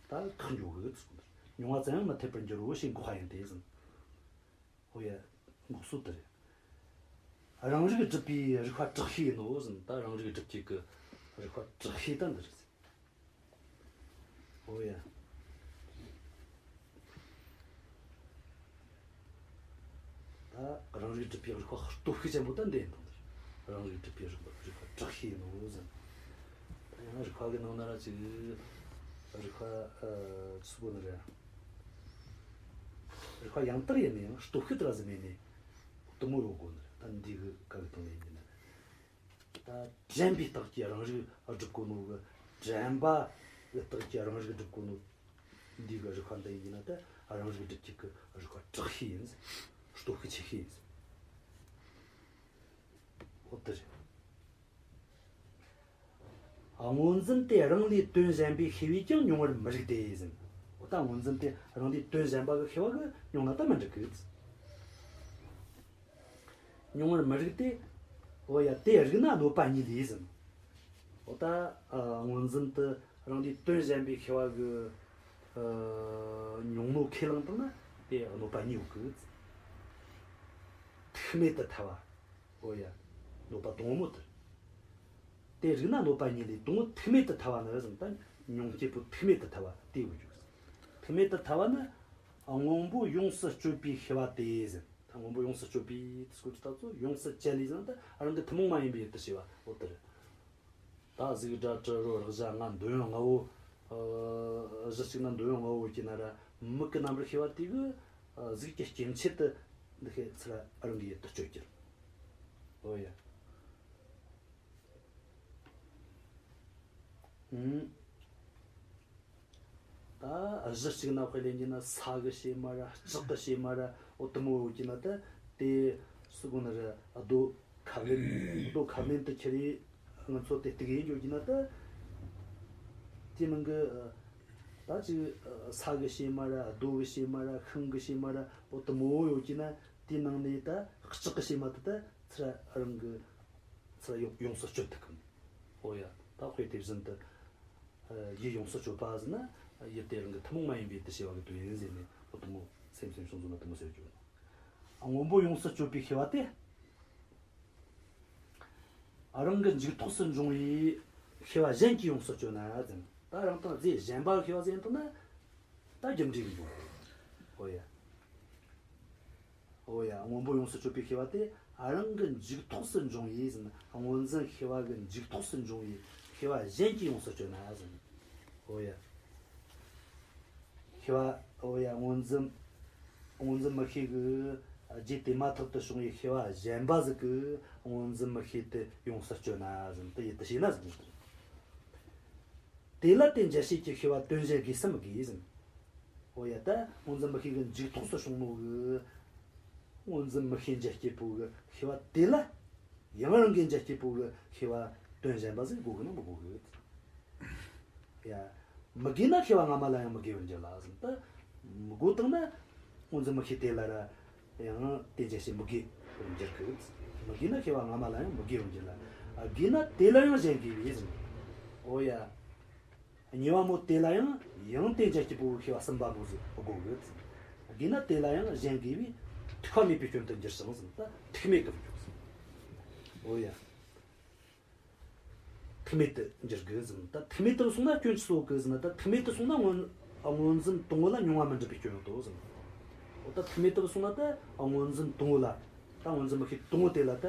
ད་བཀག་འགྱོ་གི་ཚུལ། མྱོང་བ་ཙམ་ཡང་མི་འཐད་པར་འགྱུར་རོ་ཞེས་འགོག་པ་ཡིན་ཏེ་ཟེར། འོ་ཡ། འགོག་སྲོལ་དེ་རེད། རང་རིག་སྒྲུབ་པའི་རིགས་པ་དྲག་ཤོས་ཡིན་ནོ་ཟེར། ད་རང་རིག་སྒྲུབ་བྱེད་ཀྱི་རིགས་པ་དྲག་ཤོས་ད་འདི་རེད་ཟེར། འོ་ཡ། ད་རང་རིག་སྒྲུབ་པའི་རིགས་པ་སྟོབས་ཤུགས་ཆེན་པོ་ད་འདི་ཡིན་དང་འདིར། རང་རིག་སྒྲུབ་པའི་རིགས་པ་རིགས་པ་དྲག་ཤོས་ཡིན་ནོ་ཟེར། ད་ཡང་རིགས་པ་གི་ནང་ན་ར་ཅིག་རིགས་པ་ཨ་ཚུགས་པོ་ནི་རེད། རིགས་པ་ཡང་དག་ཡིན་ན་ཡང་སྟོབས་ཤུགས་དེ་ར་ཟིན་མེད་ནས་དུ་མོ་ཡོད་དགོས་ནི་རེད། ད་འདི་གི་ག་གི་སྟེང་ནས་ཡིན་ན་རེད། ད་དྲན་པའི་རྟགས་ཀྱིས་རང་རིག་སྒྲུབ་གོ་ནོ་གི། དྲན་པ་གི་རྟགས་ཀྱིས་རང་རིག་སྒྲུབ་གོ་ནོ། འདི་གི་རིགས་པ་འདི་ཡིན་ན་ད་རང་རིག་སྒྲུབ་བྱེད་ཀྱི་རིགས་པ་དྲག་ཤོས་ཡིན། སྟོབས་ཤུགས་ཆེ་ཤོས་ཡིན། འོ་དེ་རེད། སྔོ་འཛིན་དེ་རང་ལས་དོན་གཞན་པའི་ཤེས་པས་ཀྱང་མྱོང་བར་མི་རིགས་ཏེ་ཟེར། འོ་ད་སྔོ་འཛིན་དེ་རང་ལས་དོན་གཞན་པ་གི་ཤེས་པ་གི་མྱོང་ན་ད་མི་འགྲིག་གི། མྱོང་བར་མི་རིགས་ཏེ། འོ་ཡ། དེ་རིགས་ན་གནོད་པ་གཉིས་ལས་ཟེར། འོ་ད་ཨ་སྔོ་འཛིན་དེ་རང་ལས་དོན་གཞན་པའི་ཤེས་པ་གི་ཨ་མྱོང་ནོ་ཁས་བླངས་བཏང་ན་དེ་གནོད་པ་གཉིས་ཡོད་གི། ཐུག་མེད་དུ་ཐལ་བ། འོ་ཡ། གནོད་པ་དང་པོ་དེ། དེ་རིགས་ན་གནོད་པ་གཉིས་ལས་དང་པོ་ཐུག་མེད་དུ་ཐལ་བ་ནི་ཟེར། ད་མྱོང་བྱེད་པོ་ཐུག་མེད་དུ་ཐལ་བ་དེ་ཡོད་རྒྱུ། ཐུག་མེད་དུ་ཐལ་བ་ནི་སྔོན་པོ་ཡོངས་སུ་གཅོད་པའི་ཤེས་པ་དེ་ཟེར། ད་སྔོན་པོ་ཡོངས་སུ་གཅོད་པའི་སྐོར་གྱི་ལྟ་ཚུལ། ཡོངས་སུ་བཅད་ལས་ཟེར་ན་ད་རང་གི་ཐུན་མོང་མ་ཡིན་པའི་ཡུལ་དུ་བྱས་པ་འོ་དེ་རེད། ད་གཟུགས་སྒྲ་དྲི་རོ་རེག་བྱ་ལྔ་འདོད་ཡོན་ལྔ་བོ། ཨ་གཞི་གཅིག་ན་འདོད་ཡོན་ལྔ་བོ་ཡོད་ཀྱི་ན་ར། མིག་གི་རྣམ་པར་ཤེས་པ་དེ་གིས་ཨ་གཟུགས་ཀྱི་སྐྱེ་མཆེད་དེ་འདི་ཤེས་ཚུལ་རང་གི་ཡུལ་དུ་གཅོད་ཀྱི་རེད། འོ་ཡ། ཨུམ། ད་གཞི་གཅིག་ན་དཔེ་ལེན་གྱི་ན་ས་གི་ཕྱེ་མ་ར་ལྕགས་གི་ཕྱེ་མ་ར་འོ་དེ་མོ་ཡོད་ཀྱི་ན་ད་དེ་སུ་གོ་ན་ར་རྡོ་ཁ་ལེན་རྡོ་ཁ་ལེན་དུ་ཁྱེར་ཡི་ང་ཚོ་དེ་སྟེགས་ཡིན་ཡོད་ཀྱི་ན་ད་དེ་ནང་གི་ད་ཅིག་ས་གི་ཕྱེ་མ་ར་རྡོ་གི་ཕྱེ་མ་ར་ཤིང་གི་ཕྱེ་མ་ར་འོ་དེ་མོ་ཡོད་ཀྱི་ན་དེ་ནང་ནས་ད་ལྕགས་གི་ཕྱེ་མ་དེ་ད་ཚུར་རང་གི་ཚུར་ཡོངས་སུ་གཅོད་ཐུབ་གི། འོ་ཡ། ད་དཔེ་དེ་བཞིན་དུ། ཡུལ་ཡོངས་སུ་གཅོད་པ་ཟེར་ན་ཡུལ་དེ་རང་གི་ཐུན་མོང་མ་ཡིན་པའི་དུ་བྱས་པ་གི་དོན་ཡིན་ཟེར་ནས་འོ་དེ་མོ་སེམས་སེམས་བྱུང་ཚུལ་ལ་དེ་མོ་ཟེར་རྒྱུ། སྔོན་པོ་ཡོངས་སུ་གཅོད་པའི་ཤེས་པ་དེ། རང་གི་འཇུག་ཐོགས་སུ་འབྱུང་བའི་ཤེས་པ་གཞན་གྱིས་ཡོངས་སུ་གཅོད་ན་ཟེར། ད་རང་དང་རྫས་གཞན་པ་གི་ཤེས་པ་ཟེར་ཡིན་དུས་ན། ད་རྒྱུ་འབྲས་ཀྱི་འབྱུང་བ། ཨོ་ཡ། ཨོ་ཡ། སྔོན་པོ་ཡོངས་སུ་གཅོད་པའི་ཤེས་པ་དེ་རང་གི་འཇུག་ཐོགས་སུ་འབྱུང་བས་ཟེར་ན། སྔོ་འཛིན་ཤེས་པ་གི་འཇུག་ཐོགས་སུ་འབྱུང་བའི་ཤེས་པ་གཞན་གྱིས་ཡོངས་སུ་གཅོད་ན་ཟེར་ན། ཨོ་ཡ། ཤེས་པ། ཨོ་ཡ། སྔོ་འཛིན། སྔོ་འཛིན་མིག་ཤེས་ཀྱི་རྗེས་དེ་མ་ཐག་ཏུ་བྱུང་བའི་ཤེས་པ་གཞན་པ་ཟིག་གིས་སྔོ་འཛིན་མིག་ཤེས་དེ་ཡོངས་སུ་གཅོད་ན་ཟེར་ན། དེ་ཡུལ་དུ་བྱས་ན་ཟེར་ན། དེ་ལ་དེ་འཇལ་བྱེད་ཀྱི་ཤེས་པ་དོན་གཞན་དགོས་སམ་མི་དགོས་ཟེར་ན། ཨོ་ཡ། ད་སྔོ་འཛིན་མིག་ཤེས་ཀྱི་འཇུག་ཐོགས་སུ་བྱུང་ནོ་གི་སྔོ་འཛིན་མིག་ཤེས་འཇལ་བྱེད་པོ་གི་ཤེས་པ་དེ་ལ། ཡང་རང་གི་འཇལ་བྱེད་པོ་གི་ཤེས་པ་དོན་གཞན་པ་ཟིག་དགོས་གི་ན་མི་དགོས་གི། ཡ། མི་དགོས་ན་ཤེས་པ་སྔ་མ་ལ་ཡང་མི་དགོས་པར་འགྱུར་ལ་ཟེར་ན། ད་མི་དགོས་བཏང་ན་སྔོ་འཛིན་མིག་ཤེས་དེ་ལ་ར་ཡང་དེ་འཇལ་བྱེད་མི་དགོས་པར་འགྱུར་གི། མི་དགོས་ན་ཤེས་པ་སྔ་མ་ལ་ཡང་མི་དགོས་པར་འགྱུར་ལ། ཨ། དགོས་ན་དེ་ལ་ཡང་གཞན་དགོས་པས་ཟེར་ན། ཨོ་ཡ། གཉིས་པ་མོ་དེ་ལ་ཡང་ཡང་དེ་འཇལ་བྱེད་པོ་ཤེས་པ་གསུམ་པ་པོ་ཟིག་དགོས་གི། དགོས་ན་དེ་ལ་ཡང་གཞན་དགོས་པས་ཐུག་པ་མེད་པའི་སྐྱོན་དུ་འགྱུར་ཞིང་ཟེར་ན། ད་ཐུག་མེད་དུ་འགྱུར་ཟེར་ན། ཨོ་ཡ། ཐུག་མེད་དུ་འགྱུར་དགོས་ཟེར་ན། ད་ཐུག་མེད་དུ་སོང་ན་སྐྱོན་ཅི་སོགས་གི་ཟེར་ན། ད་ཐུག་མེད་དུ་སོང་ན་སྔོ་སྔོ་འཛིན་དང་པོ་ལ་མྱོང་བ་མི་འགྲུབ་པའི་སྐྱོན་ཡོད་དོ་ཟེར་ན། འོ་ད་ཐུག་མེད་དུ་སོང་ན་ད་སྔོ་འཛིན་དང་པོ་ལ། ད་སྔོ་འཛིན་མིག་ཤེས་དང་པོ་དེ་ལ་ད་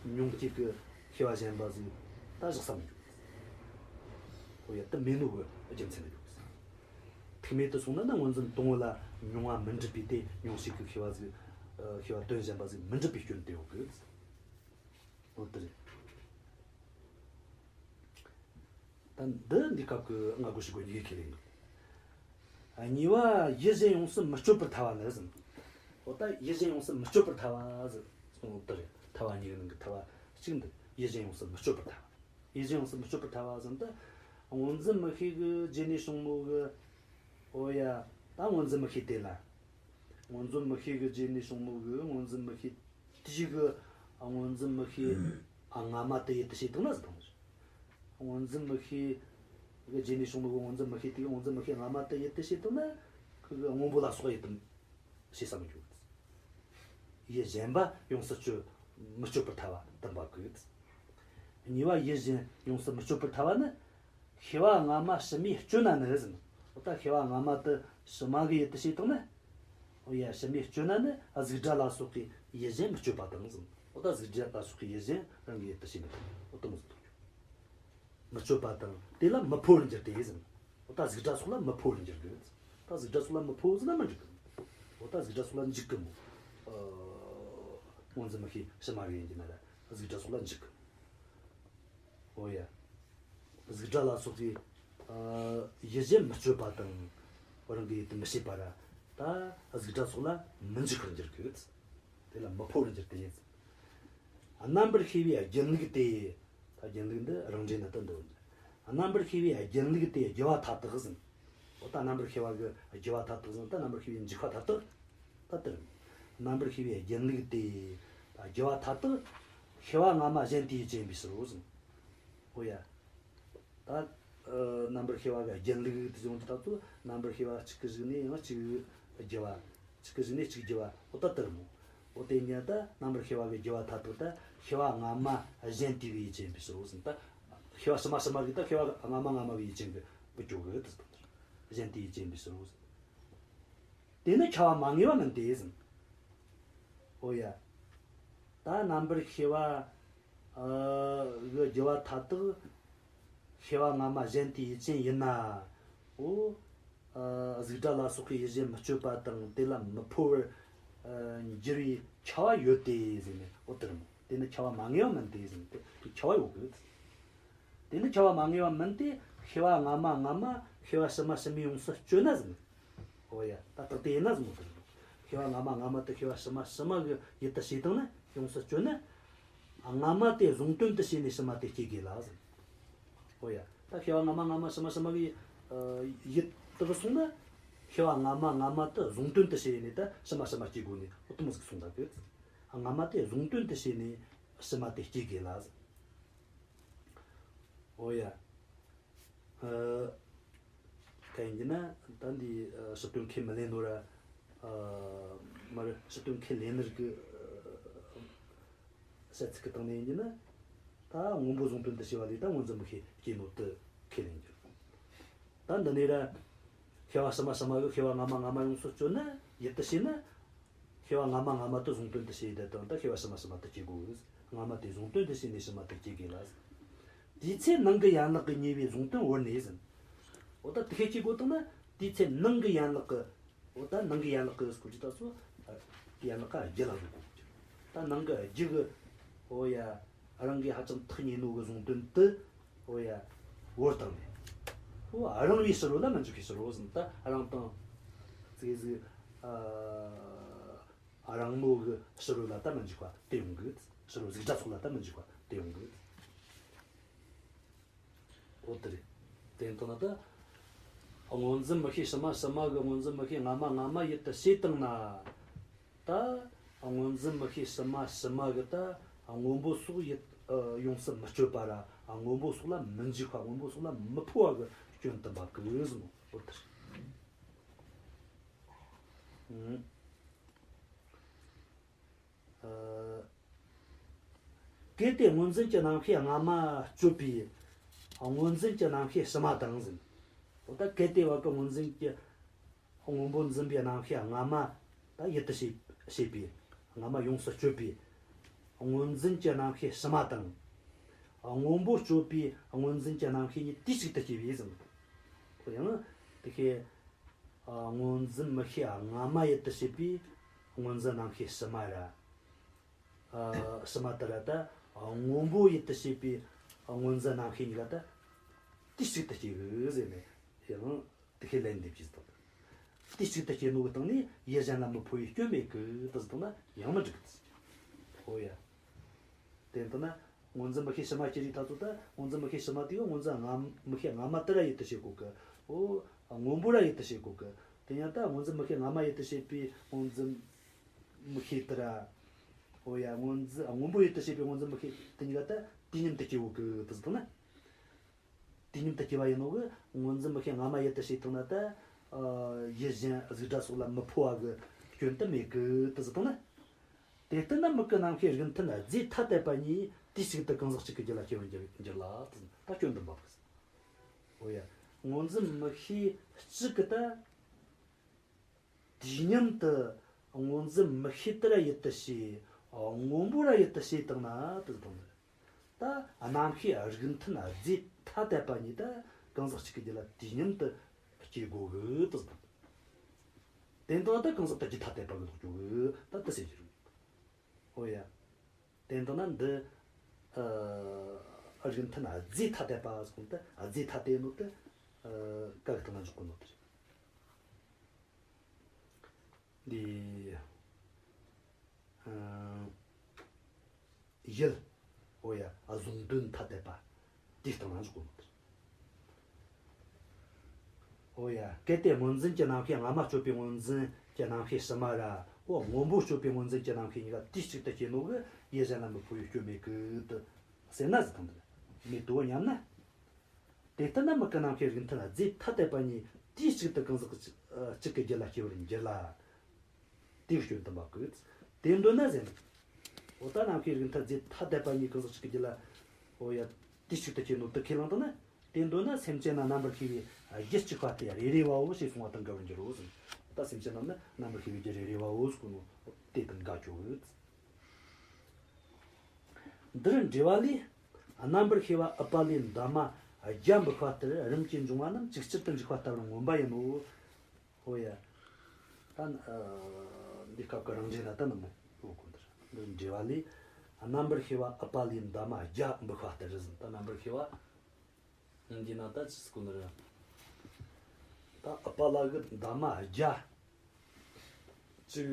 མྱོང་བྱེད་ཀྱི་ཤེས་པ་གཞན་པ་ཟིག་ད་བཞག་ས་མི་འགྱུར། འོ་ཡ། ད་མེད་ནོ་གི་རྒྱུ་མཚན་ལ་འགྱུར། ཐུག་མེད་དུ་སོང་ན་ད་སྔོ་འཛིན་དང་པོ་ལ་མྱོང་བ་མི་འགྲུབ་པའི། དེ་མྱོང་བྱེད་ཀྱི་ཤེས་པ་ཟིག་ཨ། ཤེས་པ་དོན་གཞན་པ་ཟིག་མི་འགྲུབ་པའི་སྐྱོན་དེ་ཡོད་གི། འོ་དེ་རེད། ད་འདི་འདི་སྐབས་ཀྱི་སྔ་རྒོལ་ཕྱི་རྒོལ་གཉིས་ཀའི་ཁས་ལེན་གི། ཨ། གཉིས་པ་ཡུལ་གཞན་ཡོངས་སུ་མི་གཅོད་པར་ཐལ་བ་ནི་ཟེར་ན། འོ་ད་ཡུལ་གཞན་ཡོངས་སུ་མི་གཅོད་པར་ཐལ་བ་ཟེར། འོ་དེ་རེད། ཐལ་བ་གཉིས་ཀྱི་ནང་གི་ཐལ་བ་གཅིག་འདི་ཡུལ་གཞན་ཡོངས་སུ་མི་གཅོད་པར་ཐལ་བ། ཡུལ་གཞན་ཡོངས་སུ་མི་གཅོད་པར་ཐལ་བ་ཟེར་ན། ད་སྔོ་འཛིན་མིག་ཤེས་ཀྱི་རྗེས་ནས་བྱུང་ནོ་གི། འོ་ཡ། ད་སྔོ་འཛིན་མིག་ཤེས་དེ་ལ། སྔོ་འཛིན་མིག་ཤེས་ཀྱི་རྗེས་ནས་བྱུང་ནོ་གི་སྔོ་འཛིན་མིག་ཤེས་དེ་གི། ཨ། སྔོ་འཛིན་མིག་ཤེས། ཨ། སྔ་མ་དེ་ཡུལ་དུ་བྱས་བཏང་ན་ཟེར་བཏང་། སྔོ་འཛིན་མིག་ཤེས་ཀྱི་རྗེས་ནས་བྱུང་ནོ་གི་སྔོ་འཛིན་མིག་ཤེས་དེ་གི། སྔོ་འཛིན་མིག་ཤེས་སྔ་མ་དེ་ཡུལ་དུ་བྱས་བཏང་ན། ཁོ་གི་སྔོན་པོ་ལ་སོགས་ཡུལ་དུ་བྱས་ས་མི་འགྱུར། ཡུལ་གཞན་པ་ཡོངས་སུ་གཅོད། མི་གཅོད་པར་ཐལ་བ་དང་པོ་གི། གཉིས་པ་ཡུལ་གཞན་ཡོངས་སུ་མི་གཅོད་པར་ཐལ་བ་ནི། ཤེས་པ་སྔ་མ་ཕྱི་མས་གཅོད་ན་ནི་ཟེར་ན། འོ་ད་ཤེས་པ་སྔ་མ་དེ་ཕྱི་མ་གི་ཡུལ་དུ་བྱས་བཏང་ན། འོ་ཡ། ཕྱི་མས་གཅོད་ན་ནི་གཟུགས་སྒྲ་ལ་སོགས་པའི་ཡུལ་གཞན་མི་གཅོད་པ་དང་ཟེར་ན། འོ་ད་གཟུགས་སྒྲ་ལ་སོགས་པའི་ཡུལ་གཞན་རང་གི་ཡུལ་དུ་བྱས་མི་བཏང་། འོ་དེ་མོ་ཟིག་ཐོག་མི་གཅོད་པ་དང་དེ་ལ་མི་འཕོ་བར་འགྱུར་ཏེ་ཟེར་ན། འོ་ད་གཟུགས་སྒྲ་སོགས་ལ་མི་འཕོ་བར་འགྱུར་གི། ད་གཟུགས་སྒྲ་སོགས་ལ་མི་འཕོ་ཟེར་ན་མི་འགྲིག་གི། འོ་ད་གཟུགས་སྒྲ་སོགས་ལ་འཇུག་གི་མོ། ཨ། སྔོ་འཛིན་མིག་ཤེས་ཕྱི་མ་གི་ཡིན་གྱི་ན་ར་གཟུགས་སྒྲ་སོགས་ལ་འཇུག་གི། འོ་ཡ། གཟུགས་སྒྲ་ལ་སོགས་པའི། ཨ། ཡུལ་གཞན་མི་གཅོད་པ་དང་། རང་གི་ཡུལ་དུ་མི་བྱེད་པ་ར། ད་གཟུགས་སྒྲ་སོགས་ལ་མི་འཇུག་པར་འགྱུར་གི། དེ་ལ་མི་འཕོ་བར་འགྱུར་ཏེ། རྣམ་པར་ཤེས་པའི་རྒྱུན་ལུགས་དེ། ད་རྒྱུན་ལུགས་འདི་རང་འགྲེལ་ན་ད་འདི་འོ་འདི། རྣམ་པར་ཤེས་པའི་རྒྱུན་ལུགས་དེ་རྒྱུ་བ་མཐའ་དག་ཟེར་ན། འོ་ད་རྣམ་པར་ཤེས་པ་གི་རྒྱུ་བ་མཐའ་དག་ཟེར་ན། ད་རྣམ་པར་ཤེས་པའི་འཇུག་པ་མཐའ་དག་ད་དེ་རེད། རྣམ་པར་ཤེས་པའི་རྒྱུན་ལུགས་དེ། ད་རྒྱུ་བ་མཐའ་དག་ཤེས་པ་སྔ་མ་གཞན་དེའི་རྐྱེན་པས་ཟེར་རོ་ཟེར་ན། འོ་ཡ། ད། ཨ། རྣམ་པར་ཤེས་པ་གི་རྒྱུན་ལུགས་དེ་བྱུང་དུས་ད་ཚོ་རྣམ་པར་ཤེས་པ་གཅིག་གི་གཞུག་ནས་ཡང་གཅིག་རྒྱུ་བ། གཅིག་གི་གཞུག་ནས་གཅིག་རྒྱུ་བ། འོ་ད་དེ་རེད་མོ། འོ་དེ་ཉིད་ད་རྣམ་པར་ཤེས་པ་གི་རྒྱུ་བ་མཐའ་དག་ད་ཤེས་པ་སྔ་མ་གཞན་དེ་གི་ཡུལ་ཅན་པའི་ཕྱིར་རོ་ཟེར་ན། ད་ཤེས་པ་ཕྱི་མ་ཕྱི་མ་གི་ད་ཤེས་པ་སྔ་མ་སྔ་མ་གི་ཡུལ་ཅན་གི་བུ་ཅོག་གི་དེ་ཟེར་ན། གཞན་དེ་ཡུལ་ཅན་པའི་ཕྱིར་རོ་ཟེར་ན། དེ་ནི་ཁྱབ་པ་མ་ངེས་པ་མིན་ཏེ་ཟེར་ན། འོ་ཡ། ད་རྣམ་པར་ཤེས་པ། ཨ། གི་རྒྱུ་བ་མཐའ་དག་ཤེས་པ་སྔ་མ་གཞན་དེའི་ཡུལ་ཅན་ཡིན་ན། འོ། ཨ། གཟུགས་སྒྲ་ལ་སོགས་པའི་ཡུལ་གཞན་མི་གཅོད་པ་དང་དེ་ལ་མི་འཕོ་བར། ཨ། འགྱུར་བའི་ཁྱབ་པ་ཡོད་དེ་ཟེར་ནས། འོ་དེ་རེད་མོ། དེ་ནི་ཁྱབ་པ་མ་ངེས་པ་མིན་ཏེ་ཟེར་ནས། དེ་ཁྱབ་པ་ཡོད་གི། དེ་ནི་ཁྱབ་པ་མ་ངེས་པ་མིན་ཏེ། ཤེས་པ་སྔ་མ་སྔ་མ་ཤེས་པ་ཕྱི་མ་ཕྱི་མས་ཡོངས་སུ་གཅོད་ན་ཟེར་ནས། འོ་ཡ། ད་རྟགས་དེ་ཡིན་ན་ཟེར་མོ་དེ་རེད། ཤེས་པ་སྔ་མ་སྔ་མ་དེ་ཤེས་པ་ཕྱི་མ་ཕྱི་མ་གི་ཡུལ་དུ་བྱས་བཏང་ན་ཡོངས་སུ་གཅོད་ན། སྔ་མ་དེ་བཟུང་དོན་དུ་བྱས་ནས་ཕྱི་མ་དེ་སྐྱེ་དགོས་ལ་ཟེར། འོ་ཡ། ད་ཤེས་པ་སྔ་མ་སྔ་མ་ཕྱི་མ་ཕྱི་མ་གི། ཨ། ཡུལ་དུ་སོང་ན། ཤེས་པ་སྔ་མ་སྔ་མ་དེ་བཟུང་དོན་དུ་བྱས་ནས་ད་ཕྱི་མ་ཕྱི་མ་སྐྱེ་དགོས་ནས། འོ་དེ་མོ་ཟིག་གསུངས་ད་གི། སྔ་མ་དེ་བཟུང་དོན་དུ་བྱས་ནས་ཕྱི་མ་དེ་སྐྱེ་དགོས་ལ་ཟེར། འོ་ཡ། ཨ། གང་ཡིན་ན་ད་འདི། ཨ། ཕྱི་དོན་ཁས་མི་ལེན་ནོ་ར། ཨ། མར་ཕྱི་དོན་ཁས་ལེན་ནོ་གི། ཨ། བཤད་ཚིག་གི་སྟེང་ནས་ཡིན་ན། ད་སྔོན་པོ་བཟུང་དོན་དུ་བྱས་པ་ལས་ད་སྔོ་འཛིན་མིག་ཤེས་སྐྱེ་ནོ་དེ་ཁས་ལེན་རྒྱུ། ད་འདི་ནས་ར། ཤེས་པ་ཕྱི་མ་ཕྱི་མ་གི་ཤེས་པ་སྔ་མ་སྔ་མ་ཡོངས་སུ་གཅོད་ན་ཡུལ་དུ་བྱས་ན། ཤེས་པ་སྔ་མ་སྔ་མ་དེ་གཟུང་དོན་དུ་བྱས་ཏེ་དང་ད་ཤེས་པ་ཕྱི་མ་ཕྱི་མ་དེ་སྐྱེ་དགོས། སྔ་མ་དེ་གཟུང་དོན་དུ་བྱས་ནས་ཕྱི་མ་དེ་སྐྱེ་དགོས་ལ། དེའི་ཚེ་ནང་གི་ཡན་ལག་གི་ཉེ་བའི་གཟུང་དོན་བོར་ནས་ཟིན། འོ་ད་དེ་ཤེས་སྐྱེ་དགོས་བཏང་ན་དེའི་ཚེ་ནང་གི་ཡན་ལག་གི། འོ་ད་ནང་གི་ཡན་ལག་གི་སྐོར་གྱི་ད་ཚོ། ཡན་ལག་ག་རྒྱུ་ལ་བཟོ་དགོས་ཀྱི། ད་ནང་གི་རྒྱུ་གི། འོ་ཡ། རང་གི་ཧ་ཅང་ཐག་ཉེ་ནོ་གི་གཟུང་དོན་དུ། འོ་ཡ། བོར་བཏང་ནས། འོ་རང་བའི་ཕྱི་རོལ་ལ་མི་འཇུག་པའི་ཕྱིར་རོ་ཟིན་ད་རང་དང་། ཙི་ཟིག་ཨ། རང་མོ་གི་ཕྱི་རོལ་ལ་ད་མི་འཇུག་པ་དེ་ཡོང་གི། ཕྱི་རོལ་གཟུགས་སྒྲ་སོགས་ལ་ད་མི་འཇུག་པ་དེ་ཡོང་གི། འོ་དེ་རེད། དེ་ལྟ་ན་ད། སྔོ་འཛིན་མིག་ཤེས་ཕྱི་མ་ཕྱི་མ་གི་སྔོ་འཛིན་མིག་ཤེས་སྔ་མ་སྔ་མ་ཡུལ་དུ་བྱས་བཏང་ན། ད། སྔོ་འཛིན་མིག་ཤེས་ཕྱི་མ་ཕྱི་མ་གི་ད། སྔོན་པོ་སོགས་ཡུལ། ཡོངས་སུ་མི་གཅོད་པ་ར། སྔོན་པོ་སོགས་ལ་མི་འཇུག་པ། སྔོན་པོ་སོགས་ལ་མི་འཕོ་བ་གི་སྐྱོན་དུ་འབབ་གི་ཟིན་ནོ། འོ་དེ་རེད། ཨ། གལ་ཏེ་སྔོ་འཛིན་གྱི་རྣམ་ཤེས་སྔ་མ་གཅོད་པའི་སྔོ་འཛིན་གྱི་རྣམ་ཤེས་ཕྱི་མ་དང་ཟིན། འོ་ད་གལ་ཏེ་བ་གི་སྔོ་འཛིན་གྱི་སྔོན་པོ་འཛིན་པའི་རྣམ་ཤེས་སྔ་མ་ད་ཡུལ་དུ་བྱེད་བྱེད་པའི་སྔ་མ་ཡོངས་སུ་གཅོད་པའི་སྔོ་འཛིན་གྱི་རྣམ་ཤེས་ཕྱི་མ་དང་། སྔོན་པོ་གཅོད་པའི་སྔོ་འཛིན་གྱི་རྣམ་ཤེས་གཉིས་དུས་གཅིག་ཏུ་སྐྱེ་བས་ཟིན། ཡང་དེ་ཤེས། སྔོ་འཛིན་མིག་ཤེས་སྔ་མ་ཡུལ་དུ་བྱེད་པའི་སྔོ་འཛིན་རྣམ་ཤེས་ཕྱི་མ་ར། ཕྱི་མ་དེ་ར་ད་སྔོན་པོ་ཡུལ་དུ་བྱེད་པའི་སྔོ་འཛིན་རྣམ་ཤེས་གཉིས་ཀ་ད་དུས་གཅིག་ཏུ་སྐྱེ་གི་ཟེར་ནས་ཡང་དེ་ཤེས་ལན་འདེབས་ཀྱི་ཟེར། དུས་གཅིག་ཏུ་སྐྱེ་ནོ་གི་སྟེང་ནས་ཡུལ་གཞན་ལ་མི་འཕོ་བའི་སྐྱོན་མེད་གི་དུ་ཟེར་ན་ཡང་མི་འགྲིག་གི། འོ་ཡ། དེ་ལྟ་ན། སྔོ་འཛིན་མིག་ཤེས་ཕྱི་མ་སྐྱེ་རིགས་ཐ་ཚོ་ད་སྔོ་འཛིན་མིག་ཤེས་ཕྱི་མ་དེ་ག་སྔོ་འཛིན་སྔ་མིག་ཤེས་སྔ་མ་དེ་ར་ཡུལ་དུ་བྱེད་གོ་གི། འོ། སྔོན་པོ་ར་ཡུལ་དུ་བྱེད་གོ་གི། དེ་ཡང་ད་སྔོ་འཛིན་མིག་ཤེས་སྔ་མ་ཡུལ་དུ་བྱེད་པའི་སྔོ་འཛིན་མིག་ཤེས་དེ་ར། འོ་ཡ་སྔོ་འཛིན་སྔོན་པོ་ཡུལ་དུ་བྱེད་པའི་སྔོ་འཛིན་མིག་ཤེས་དེ་གཉིས་ཀ་ད་དུས་མཉམ་དུ་སྐྱེ་གོ་གི་དུ་ཟེར་ན། དུས་མཉམ་དུ་སྐྱེ་བ་ཡིན་ནོ་གི་སྔོ་འཛིན་མིག་ཤེས་སྔ་མ་ཡུལ་དུ་བྱེད་ཐུབ་ན་ད། ཡུལ་གཞན་གཟུགས་སྒྲ་སོགས་ལ་མི་འཕོ་བ་གི་སྐྱོན་དུ་མེད་གི་དུ་ཟེར་ཐུབ་ན། དེ་ལྟར་ན་མིག་གི་རྣམ་ཤེས་རིགས་མཐུན་རྫས་ཐ་དད་པ་གཉིས་དུས་གཅིག་ཏུ་གང་ཟག་གཅིག་གི་རྒྱུད་ལ་སྐྱེ་བར་འགྱུར་འགྱུར་ལ་ད་སྐྱོན་དུ་འབབ་གི། འོ་ཡ། སྔོ་འཛིན་མིག་ཤེས་གཅིག་གི་ད། དུས་མཉམ་དུ་སྔོ་འཛིན་མིག་ཤེས་དེ་ར་ཡུལ་དུ་བྱེད། སྔོན་པོ་ར་ཡུལ་དུ་བྱེད་བཏང་ན་དུ་དང་། ད་རྣམ་ཤེས་རིགས་མཐུན་རྫས་ཐ་དད་པ་གཉིས་ད་གང་ཟག་གཅིག་གི་རྒྱུད་ལ་དུས་མཉམ་དུ་སྐྱེ་དགོས་གི་དུ་དང་། དེ་འདྲ་ད་གང་ཟག་ད་རྒྱུད་ཐ་དད་པ་གི་ལོག་འགྱོ་གི་ད་དུ་ཟེར་གྱི་རེད། འོ་ཡ། དེ་འདྲ་ན་འདི། ཨ། རིགས་མཐུན་རྫས་ཐ་དད་པ་ཟེར་གོ་ནོ་ད་རྫས་ཐ་དད་ནོ་ད། ཨ། ཀ་གི་སྟེང་ན་འཇོག་གོ་ནོ་ད་རེད། འདི། ཨ། ཡུལ། འོ་ཡ། གཟུང་དོན་ཐ་དད་པ། དེའི་སྟེང་ན་འཇོག་གོ་ནོ་ད་རེད། འོ་ཡ། གལ་ཏེ་སྔོ་འཛིན་གྱི་རྣམ་ཤེས་སྔ་མ་གཅོད་པའི་སྔོ་འཛིན་གྱི་རྣམ་ཤེས་ཕྱི་མ་ར། འོ་སྔོན་པོ་གཅོད་པའི་སྔོ་འཛིན་གྱི་རྣམ་ཤེས་གཉིས་ཀ་དུས་གཅིག་ཏུ་སྐྱེ་ནོ་གི་ཡུལ་གཞན་ལ་མི་འཕོ་བའི་སྐྱོན་མེད་གི་དུ་ཟེར་ན་ཟེར་དང་འདི་མེད་དོ་སྙམ་ན། དེ་ལྟར་ན་མིག་གི་རྣམ་ཤེས་རིགས་མཐུན་རྫས་ཐ་དད་པ་གཉིས་དུས་གཅིག་ཏུ་གང་ཟག་གཅིག་གཅིག་གི་རྒྱུད་ལ་སྐྱེ་བར་འགྱུར་ལ། དེའི་སྐྱོན་དུ་འབབ་དགོས། དེ་འདོད་ན་ཟེར། འོ་ད་རྣམ་ཤེས་རིགས་མཐུན་རྫས་ཐ་དད་པ་གཉིས་གང་ཟག་གཅིག་གི་རྒྱུད་ལ། འོ་ཡ། དུས་གཅིག་ཏུ་སྐྱེ་ནོ་དུ་ཁས་བླངས་བཏང་ན། དེ་འདོད་ན་སེམས་ཅན་རྣམ་པར་ཤེས་པའི་རྒྱུད་གཅིག་པ་སྟེ་རེ་རེ་བའོ་ཞེས་གསུངས་པ་དང་འགལ་བར་འགྱུར་རོ་ཟེར། ད་སེམས་ཅན་རྣམས་ནི་རྣམ་པར་ཤེས་པའི་རྒྱུད་རེ་རེ་བའོ་ཟེར་གོ་ནོ་དེ་དང་འགལ་འགྱོ་གི། འདིར་འགྲེལ་བ་ལས། རྣམ་པར་ཤེས་པ་ཨུཏྤ་ལའི་འདབ་མ་བརྒྱ་འབིགས་པ་ལྟར་རིམ་གྱིས་འབྱུང་བ་རྣམས་ཇི་ལྟར་དུ་འཇིག་པ་ལྟ་བུར་མངོན་པ་ཡིན་ནོ། ཧོ་ཡ། ད་ནི། འདི་སྐབས་ཀྱི་རང་འགྲེལ་ལ་ད་ནི་མོ་ཡོད་གོ་འདིར། འདིར་འགྲེལ་བ་ལས། རྣམ་པར་ཤེས་པ་ཨུཏྤ་ལའི་འདབ་མ་བརྒྱ་འབིགས་པ་ལྟར་ཟིན། ད་རྣམ་པར་ཤེས་པ། འདི་ན་ད་ཅི་ཟེར་གོ་ནི་རེད། ད་ཨུཏྤ་ལ་གི་འདབ་མ་བརྒྱ། ཅིག་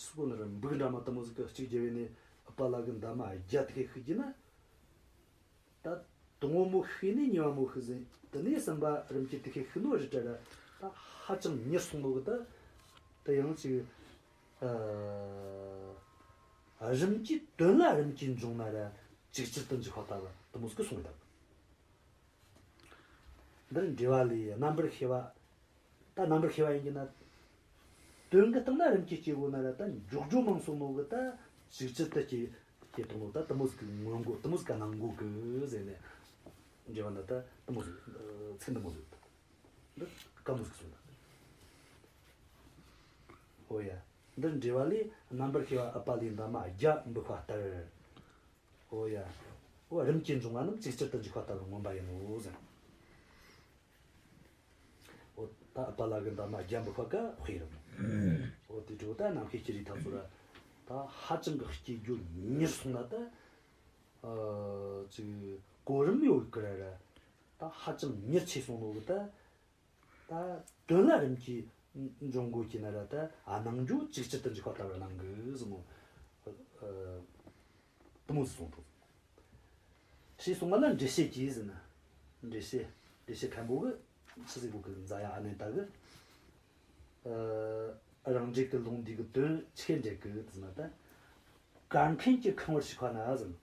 ཟེར་གོ་ནི་རེད། འབིགས་འདྲ་མ་དེ་མོ་ཟིག་གི་གཅིག་བརྒྱབ་ནས་ཨུཏྤ་ལ་གི་འདབ་མ་བརྒྱ་དེ་ཤེས་ཤིག་གྱིས་ན། ད་དང་པོ་མོ་ཤེས་ནས་གཉིས་པ་མོ་ཤེས་ཟིན། དེ་ནས་གསུམ་པ་རིམ་གྱིས་དེ་ཤེས་ཤིག་ནོ་རི་ཏྲ་ར། ད་ཧ་ཅང་མྱུར་སོང་ནོ་གི་ད། ད་ཡང་ཅིག་ཨ། རིམ་གྱིས་དོན་ལ་རིམ་གྱིས་འབྱུང་ན་ར་ཇི་ལྟར་དུ་འཇིག་པ་ལྟ་བུ་དེ་མོ་ཟིག་གསུངས་ཡོད་ད། འདིར་འགྲེལ་བ་ལས་རྣམ་པར་ཤེས་པ། ད་རྣམ་པར་ཤེས་པ་ཡིན་གྱི་ན། དོན་གྱི་སྟེང་ན་རིམ་གྱིས་སྐྱེ་དགོས་ན་ར་ད་འཇོག་རྒྱུ་མང་སོང་ནོ་གི་ད་ཅིག་ཅིག་ཏུ་སྐྱེ་སྐྱེ་གཏོང་ནོ་ད་དེ་མོ་ཟིག་གི་སྔོན་འགོག་དེ་མོ་ཟིག་ག་གནང་དགོས་གི་ཟེར་ནས། འགྲེལ་བ་ན་ད་དེ་མོ་ཟིག་ཚིག་འདི་མོ་ཟིག་ད་འདི་ག་མོ་ཟིག་གསུངས་ད། ཨོ་ཡ། འདིར་འགྲེལ་བ་ལས་རྣམ་པར་ཤེས་པ་ཨུཏྤ་ལའི་འདབ་མ་བརྒྱ་འབུགས་པ་ལྟར། ཨོ་ཡ། ཨོ་རིམ་གྱིས་འབྱུང་བ་རྣམས་ཅིག་ཅར་དུ་འཇུག་པ་ལྟ་བུར་མངོན་པ་ཡིན་ནོ་ཟེར། ཨོ་ད་ཨུཏྤ་ལ་གི་འདབ་མ་བརྒྱ་འབུགས་པ་ཀ་དཔེ་རེད། ཨོ་དེ་འཕྲོ་ད་རྣམ་ཤེས་ཀྱི་རིགས་ཐག་ཚོད་ར། ད་ཧ་ཅང་གི་སྐྱེ་རྒྱུ་མྱུར་སོང་ན་ད། ཨ་ཅིག་གོ་རིམ་ཡོད་གི་ར་ར། ད་ཧ་ཅང་མྱུར་ཆེ་སོང་ནོ་གི་ད། ད་དོན་ལ་རིམ་གྱིས་འབྱུང་དགོས་ཀྱི་ན་ར་ད་ཨ་སྣང་རྒྱུ་ཅིག་ཅར་དུ་འཇུག་པ་ལྟ་བུར་སྣང་གི་ཟེར་ནོ། ཨ་དེ་མོ་ཟེར་སོང་དོ། ཞེས་གསུངས་པ་ལ་འགྲེལ་བཤད་ཀྱིས་ཟེར་ན། འགྲེལ་བཤད། འགྲེལ་བཤད་མཁན་པོ་གི་ཆི་ཟིག་གོ་གི་འཛའ་ཡ་ཨ་ནེ་ད་གི། ཨ་རང་འགྲེལ་གི་ལུང་འདི་གི་དོན་ཆི་འགྲེལ་གི་ཟེར་ན་ད། གར་མཁན་གྱིས་ཁེངས་པར་བྱེད་པ་ན་ཟེར།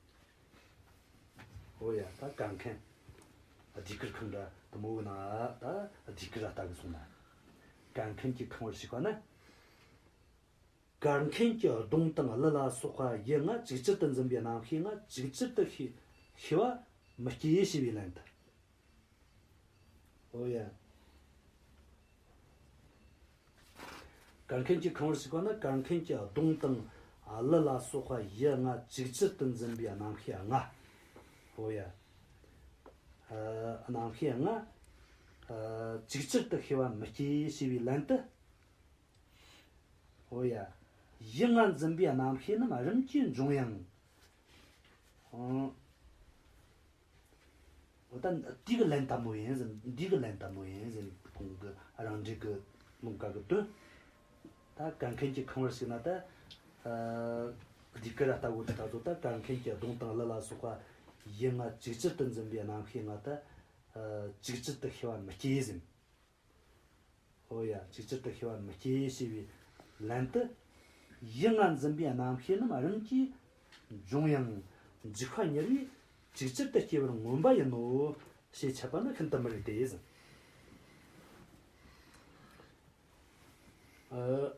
ཨོ་ཡ་ད་གར་མཁན། ཟློས་གར་ཁང་འདྲ་དེ་མོ་གི་ན་ད་ཟློས་གར་ལ་ལྟ་གི་སོང་ན། གར་མཁན་གྱིས་ཁེངས་པར་བྱེད་པ་ན། གར་མཁན་གྱིས་གདོང་དང་གླུ་ལ་སོགས་པ་ཡུལ་ལྔ་ཅིག་ཅར་དུ་འཛིན་པའི་རྣམ་ཤེས་ལྔ་ཅིག་ཅར་དུ་ཤེས་ཤེས་པ་མི་སྐྱེ་ཞེས་པའི་ལན་དུ། ཨོ་ཡ། གར་མཁན་གྱིས་ཁེངས་པར་བྱེད་པ་ན་གར་མཁན་གྱིས་གདོང་དང་གླུ་ལ་སོགས་པ་ཡུལ་ལྔ་ཅིག་ཅར་དུ་འཛིན་པའི་རྣམ་ཤེས་ལྔ། ཨོ་ཡ། ཨ་རྣམ་ཤེས་ལྔ་ཨ་ཅིག་ཅར་དུ་ཤེས་པ་མི་སྐྱེ་ཞེས་པའི་ལན་དུ། ཨོ་ཡ། ཡུལ་ལྔ་འཛིན་པའི་རྣམ་ཤེས་རྣམས་རིམ་གྱིས་འབྱུང་ཡང་། ཨང་། འོ་ད་འདི་གི་ལན་ལྟ་མོ་ཡིན་ཟེར། འདི་གི་ལན་ལྟ་མོ་ཡིན་ཟེར། ཁོང་གི་རང་འགྲེལ་གི་ལུང་བཀའ་གི་དོན། ད་གར་མཁན་གྱིས་ཁེངས་པར་བྱེད་ན་ད། ཨ་ཟློས་གར་ལ་ལྟ་བུ་དེ་ད་ཚོ་ད་གར་མཁན་གྱིས་གདོང་དང་གླུ་ལ་སོགས་པ་ཡུལ་ལྔ་ཅིག་ཅར་དུ་འཛིན་པའི་རྣམ་ཤེས་ལྔ་ད། ཨ་ཅིག་ཅར་དུ་ཤེས་པ་མི་སྐྱེ་ཟེར། ཨོ་ཡ། ཅིག་ཅར་དུ་ཤེས་པ་མི་སྐྱེ་ཞེས་པའི་ལན་དུ། ཡུལ་ལྔ་འཛིན་པའི་རྣམ་ཤེས་རྣམས་རིམ་གྱིས་འབྱུང་ཡང་འཇིག་པ་མྱུར་བས་ཅིག་ཅར་དུ་སྐྱེ་བར་མངོན་པ་ཡིན་ནོ་ཞེས་འཆད་པ་ནི་ཤིན་ཏུ་མི་རིགས་ཏེ་ཟེར། ཨ།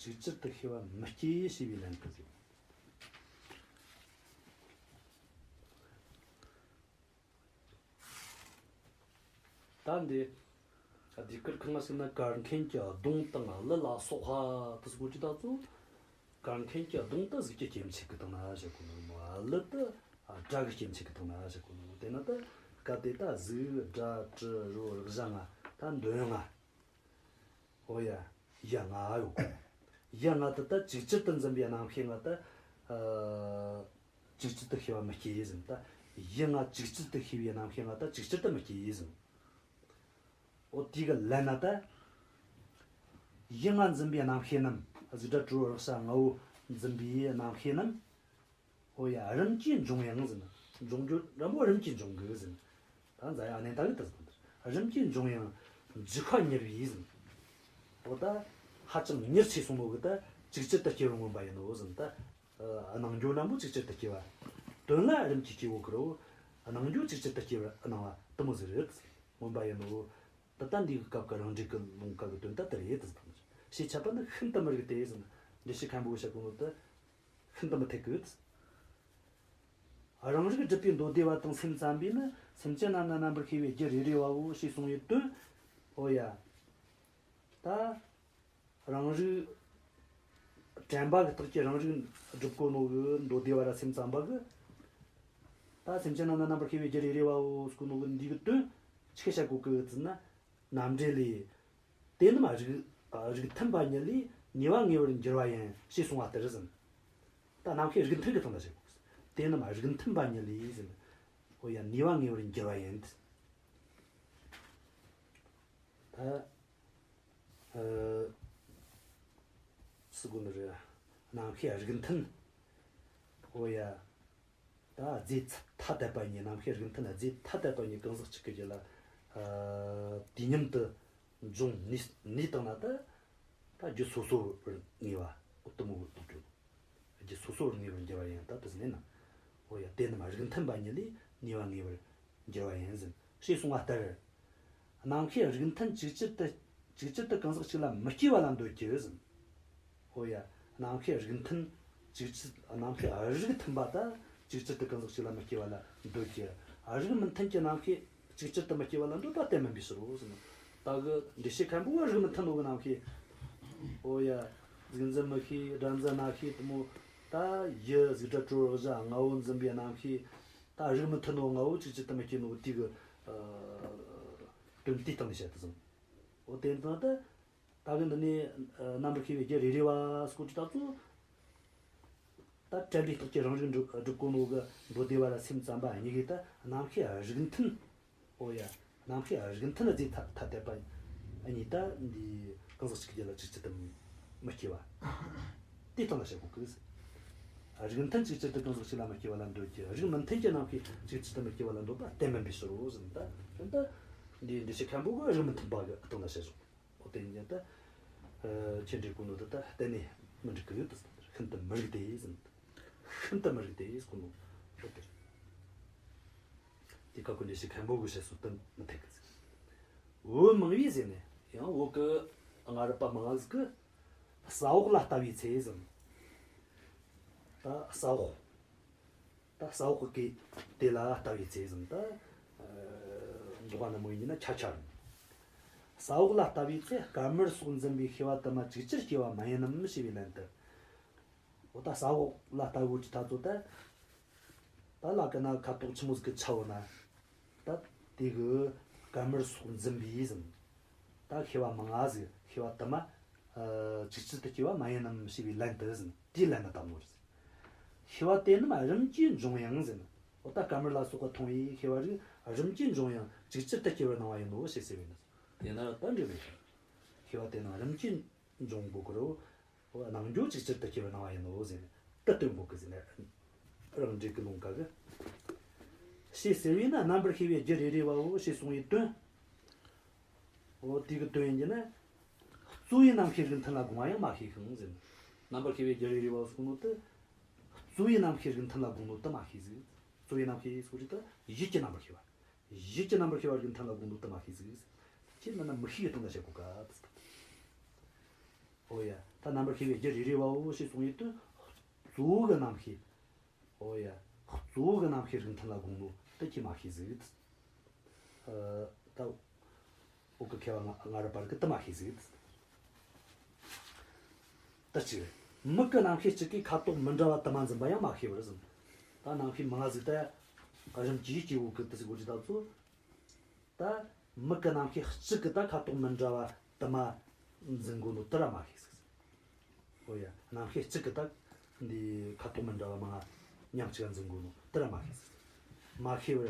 ཅིག་ཅར་དུ་ཤེས་པ་མི་སྐྱེ་ཞེས་པའི་ལན་དུ་ཟེར། ད་འདི་ཟློས་གར་ཁང་ཟེར་ན་གར་མཁན་གྱི་གདོང་དང་གླུ་ལ་སོགས་པ་དེ་ཚོ་གོ་ཅི་ད་ཚོ། གར་མཁན་གྱི་གདོང་དུ་གཟུགས་ཀྱི་སྐྱེ་མཆེད་ཀྱི་སྟེང་ན་བཞག་གོ་ནོ། གླུ་དུ་སྒྲ་གི་སྐྱེ་མཆེད་ཀྱི་སྟེང་ན་བཞག་གོ་ནོ། དེ་ན་ད་སྐབས་དེ་ད་གཟུགས་སྒྲ་དྲི་རོ་རེག་བྱ་ལྔ་ད་འདོད་ཡོན་ལྔ། ཨོ་ཡ། ཡུལ་ལྔ་ཡོད་གོ། ཡུལ་ལྔ་དེ་ད་ཅིག་ཅར་དུ་འཛིན་པའི་རྣམ་ཤེས་ལྔ་ད། ཨ་ཅིག་ཅར་དུ་ཤེས་པ་མི་སྐྱེ་ཟེར། ད་ཡུལ་ལྔ་ཅིག་ཅར་དུ་ཤེས་པའི་རྣམ་ཤེས་ལྔ་ད་ཅིག་ཅར་དུ་མི་སྐྱེ་ཟེར། ཨོ་དེ་གི་ལན་ན་ད། ཡུལ་ལྔ་འཛིན་པའི་རྣམ་ཤེས་རྣམས། གཟུགས་སྒྲ་དྲི་རོ་རེག་བྱ་ལྔ་བོ་འཛིན་པའི་རྣམ་ཤེས་རྣམས། ཨོ་ཡ། རིམ་གྱིས་འབྱུང་ཡང་ཟེར་ན། འབྱུང་རྒྱུ་འདྲ་མོ་རིམ་གྱིས་འབྱུང་གི་ཟེར་ན། ད་འཛའ་ཡ་ཨ་ནེ་ད་གི་ད་ཟེར་ན། རིམ་གྱིས་འབྱུང་ཡང་འཇིག་པ་མྱུར་བས་ཟེར་ན། ཨོ་ད་ཧ་ཅང་མྱུར་ཆེ་སོང་ནོ་གི་ད་ཅིག་ཅར་དུ་སྐྱེ་བར་མངོན་པ་ཡིན་ནོ་ཟེར་ན། ད་སྣང་རྒྱུ་འདྲ་མོ་ཅིག་ཅར་དུ་སྐྱེ་བ། དོན་ལ་རིམ་གྱིས་སྐྱེ་བོ་ཀི་རོ། སྣང་རྒྱུ་ཅིག་ཅར་དུ་སྐྱེ་བར་སྣང་བ་དེ་མོ་ཟིག་རེད། མངོན་པ་ཡིན་ནོ། ད་ལྟ་འདི་གི་སྐབས་ཀྱི་རང་འགྲེལ་གྱི་ལུང་སྐབས་ཀྱི་དོན་ད་དེ་རེད་དེ་ཟེར་ན། ཞེས་འཆད་པ་ནི་ཤིན་ཏུ་མི་རིགས་ཏེ་ཟེར་ན། འགྲེལ་བཤད་མཁན་པོ་གིས་བཤད་གོ་ནོ་ད། ཤིན་ཏུ་མི་འཐད་གི། རང་རིག་སྒྲིབ་པའི་མདོ་སྡེ་པ་དང་སེམས་ཙམ་པས་ནི་སེམས་ཅན་རྣམས་ལ་རྣམ་པར་ཤེས་པའི་རྒྱུ་རེ་རེ་བའོ་ཞེས་གསུངས་པའི་དོན། ཨོ་ཡ། ད་རང་རིག་དྲན་པ་གི་རྟགས་ཀྱིས་རང་རིག་སྒྲིབ་གོ་ནོ་གི་མདོ་སྡེ་པ་ར་སེམས་ཙམ་པ་གིས། ད་སེམས་ཅན་རྣམས་ལ་རྣམ་པར་ཤེས་པའི་རྒྱུ་རེ་རེ་བའོ་ཟེར་གོ་ནོ་གི་འདི་གི་དོན་ཆི་བཤད་གོ་གི་ཟེར་ན། རྣམ་འགྲེལ་ལས། དེ་རྣམས་རིགས་རིགས་མཐུན་པ་ཉིད་ལས་ནུས་པ་ངེས་པར་འགྱུར་བ་ཡིན་ཞེས་གསུངས་པ་ལྟར་ཟེར། ད་རྣམ་ཤེས་རིགས་མཐུན་གྱི་སྟེང་ལ་བཤད་དགོས། དེ་རྣམས་རིགས་མཐུན་པ་ཉིད་ལས་ཟེར། ཨོ་ཡ། ནུས་པ་ངེས་པར་འགྱུར་བ་ཡིན། ད་ཨ་སུ་གོ་ནི་རེད། རྣམ་ཤེས་རིགས་མཐུན། ཨོ་ཡ། ད་རྫས་ཐ་དད་པ་གཉིས། རྣམ་ཤེས་རིགས་མཐུན་རྫས་ཐ་དད་པ་གཉིས་གང་ཟག་གཅིག་གི་རྒྱུད་ལ་ཨ་དུས་མཉམ་དུ་འབྱུང་ནུས་ནུས་བཏང་ན་ད། ད་རྒྱུ་སོ་སོ་བར་ངེས་པ་དེ་མོ་གི་དོན་བརྗོད། རྒྱུ་སོ་སོ་བར་ངེས་པར་འགྱུར་བ་ཡིན་ད་དེ་ཟེར་ན། འོ་ཡ། དེ་རྣམས་རིགས་མཐུན་པ་ཉིད་ལས་ནུས་པ་ངེས་པར་འགྱུར་བ་ཡིན་ཟེར་ཞེས་གསུངས་པ་ལྟར། རྣམ་ཤེས་རིགས་མཐུན་ཅིག་ཅར་དུ་ཅིག་ཅར་དུ་གང་ཟག་གཅིག་ལ་མི་སྐྱེ་བ་ལ་འདོད་ཀྱི་ཟེར། ཨོ་ཡ། རྣམ་ཤེས་རིགས་མཐུན་ཅིག་ཅར་རྣམ་ཤེས་རིགས་མཐུན་པ་དང་ ཅིག་ཅར་དུ་གང་ཟག་གཅིག་ལ་མི་སྐྱེ་བ་ལ་འདོད་ཀྱི། རིགས་མི་མཐུན་གྱི་རྣམ་ཤེས་ཅིག་ཅར་དུ་མི་སྐྱེ་བ་ལ་འདོད་པ་གཏན་མིན་པའི་ཕྱིར་རོ་ཟེར་ན། ད་གི་འགྲེལ་བཤད་མཁན་པོ་གི་རིགས་མི་མཐུན་ནོ་གི་རྣམ་ཤེས། ཨོ་ཡ། གཟུགས་འཛིན་མིག་ཤེས། སྒྲ་འཛིན་རྣ་ཤེས་དེ་མོ། ད་ཡུལ་གཟུགས་སྒྲ་དྲི་རོ་རེག་བྱ་ལྔ་བོ་འཛིན་པའི་རྣམ་ཤེས། ད་རིགས་མི་མཐུན་ནོ་ལྔ་བོ་ཅིག་ཅར་དུ་མི་སྐྱེ་ནོ་དེ་གི་དོན་དེའི་སྟེང་ནས་བཤད་དུ་ཟིན། འོ་དེ་ནི་ད། ད་གི་འདི་ནས་རྣམ་པར་ཤེས་པའི་རྒྱུ་རེ་རེ་བ་སྐོར་གྱི་ད་ཚོ། ད་དྲན་པའི་རྟགས་ཀྱི་རང་རིག་འགྲུབ་སྒྲུབ་གོ་ནོ་གི་མདོ་སྡེ་པ་ར་སེམས་ཙམ་པ་གཉིས་ཀས་ད་རྣམ་ཤེས་རིགས་མཐུན། ཨོ་ཡ། རྣམ་ཤེས་རིགས་མཐུན་རྫས་ཐ་ཐ་དད་པ་གཉིས་ད་འདི་གང་ཟག་གཅིག་གི་རྒྱུད་ལ་ཅིག་ཅར་དུ་མི་སྐྱེ་བ། དེ་སྟེང་ལ་བཤད་གོ་གི། རིགས་མཐུན་ཅིག་ཅར་དུ་གང་ཟག་གཅིག་ལ་མི་སྐྱེ་བ་ལ་འདོད་ཀྱི། རིགས་མི་མཐུན་གྱི་རྣམ་ཤེས་ཅིག་ཅར་དུ་མི་སྐྱེ་བ་ལ་འདོད་པ་གཏན་མིན་པའི་ཕྱིར་རོ་ཟེར་ན། ད་དོན་ད་འདི་འགྲེལ་བཤད་མཁན་པོ་གི་རིགས་མི་མཐུན་པ་གི་སྟེང་ལ་བཤད་བཞག་འོ་དེ་ཡིན་ད། ཁྱེད་འདྲའི་གོ་ནོ་དེ་ད་གཏན་ནས་མི་འགྲིག་གི་ཡོད་དེ། ཤིན་ཏུ་མི་རིགས་ཏེ་ཟེར། ཤིན་ཏུ་མི་རིགས་ཏེ་ཟེར་གོ་ནོ། འོ་དེ་དེ་ཀ་ཀུན་འགྲེལ་བཤད་མཁན་པོ་གི་བཤད་སྲོལ་དེ་མི་འཐད་གི་ཟེར། བོད་མང་བས་ཟེར་ནས་ཡང་བོད་གི་སྔ་རབས་པ་མང་ང་ཟིག་གི་ས་འོག་ལ་ལྟ་བའི་ཚེ་ཟེར། ད་ས་འོག་ད་ས་འོག་གི་དེ་ལ་ལྟ་བའི་ཚེ་ཟེར་ད། འདོགས་པ་ན་མོ་ཡིན་ན་ཆ་ཆ་རུང་། ས་འོག་ལ་ལྟ་བའི་ཚེ་སྐར་མར་སོགས་འཛིན་པའི་ཤེས་པ་དུ་མ་ཅིག་ཅར་སྐྱེ་བ་མ་ཡིན་ནམ་ཞེས་པའི་ལན་དུ། འོ་ད་ས་འོག་ལ་ལྟ་བའི་ཚེ་ད་ཚོ་ད། ད་ལ་ཀ་ན་ཁ་དོག་ཆི་མོ་ཟིག་གི་ཆ་བོ་ན། ད་དེ་གི་སྐར་མར་སོགས་འཛིན་པའི་ཟེར། ད་ཤེས་པ་མང་ང་ཟིག་ཤེས་པ་དུ་མ། ཅིག་ཅར་དུ་སྐྱེ་བ་མ་ཡིན་ནམ་ཞེས་པའི་ལན་དུ་ཟེར། དེའི་ལན་ན་ད་མོ་རེད། ཤེས་པ་དེ་རྣམས་རིམ་གྱིས་འབྱུང་ཡང་ཟེར། འོ་ད་སྐར་མར་ལ་སོགས་པ་མཐོང་བའི་ཤེས་པ་རིགས་རིམ་གྱིས་འབྱུང་ཡང་ཅིག་ཅར་དུ་སྐྱེ་བར་སྣང་བ་ཡིན་ནོ་ཞེས་ཟེར་བས་ན། དེ་ན་ད་འགྲིག་མེད། ཤེས་པ་དེ་རྣམས་རིམ་གྱིས་འབྱུང་དགོས་ཀྱི་རེད། འོ་སྣང་རྒྱུ་ཅིག་ཅར་དུ་སྐྱེ་བར་སྣང་བ་ཡིན་ནོ་ཟེར་ནས་ད་སྟོན་དགོས་ཀྱི་ཟེར་ནས། རང་འགྲེལ་གྱི་ལུང་ག་གི། ཞེས་ཟེར་བས་ན་རྣམ་པར་ཤེས་པའི་རྒྱུ་རེ་རེ་བའོ་ཞེས་གསུངས་པའི་དོན། འོ་དེ་གི་དོན་ཡིན་གྱི་ན། གཙོ་བོའི་རྣམ་ཤེས་རིགས་མཐུན་ལ་དགོངས་པ་ཡང་མ་ཤེས་ཤིང་ཟེར། རྣམ་པར་ཤེས་པའི་རྒྱུ་རེ་རེ་བའོ་གསུངས་ནོ་དེ། གཙོ་བོའི་རྣམ་ཤེས་རིགས་མཐུན་ལ་དགོངས་ནོ་དེ་མ་ཤེས་ཟིག་གཙོ་བོའི་རྣམ་ཤེས་སོགས་ཀྱི་དེ་ཡིད་ཀྱི་རྣམ་པར་ཤེས་པ། ཡིད་ཀྱི་རྣམ་པར་ཤེས་པ་རིགས་མཐུན་ལ་དགོངས་ནོ་དེ་མ་ཤེས་ཟིག་ཅེས་མིན་ན་མིག་ཤེས་ཀྱི་སྟེང་ལ་བཤད་གོ་ག། འོ་ཡ། ད་རྣམ་པར་ཤེས་པའི་རྒྱུ་རེ་རེ་བའོ་ཞེས་གསུངས་ཡོད་དུས། གཙོ་བོ་གི་རྣམ་ཤེས། འོ་ཡ། གཙོ་བོ་གི་རྣམ་ཤེས་རིགས་མཐུན་ལ་དགོངས་ནོ་དེ་ཁྱེད་མ་ཤེས་ཟིག་ཨ། ད། འོག་གི་མཁས་པ་ང་ང་ར་པར་གི་དེ་མ་ཤེས་ཟིག་ད་ཅི། མིག་གི་རྣམ་ཤེས་གཅིག་གིས་ཁ་དོག་མི་འདྲ་བ་དུ་མ་འཛིན་པ་ཡང་མ་ཤེས་པར་ཟིན། ད་རྣམ་ཤེས་མང་ང་ཟིག་ད། རིམ་གྱིས་སྐྱེ་བོ་གི་དེ་ཟིག་གོ་ཅི་ད་ཚོ། ད། མིག་གི་རྣམ་ཤེས་གཅིག་གིས་ད་ཁ་དོག་མི་འདྲ་བ་དུ་མ་འཛིན་གོ་ནོ་དེ་ར་མ་ཤེས་ཟིག་འོ་ཡ། རྣམ་ཤེས་གཅིག་གིས་ད། འདི་ཁ་དོག་མི་འདྲ་བ་མང་ང་མཉམ་གཅིག་ག་འཛིན་གོ་ནོ་དེ་ར་མ་ཤེས་ཟིག་མ་ཤེས་པར།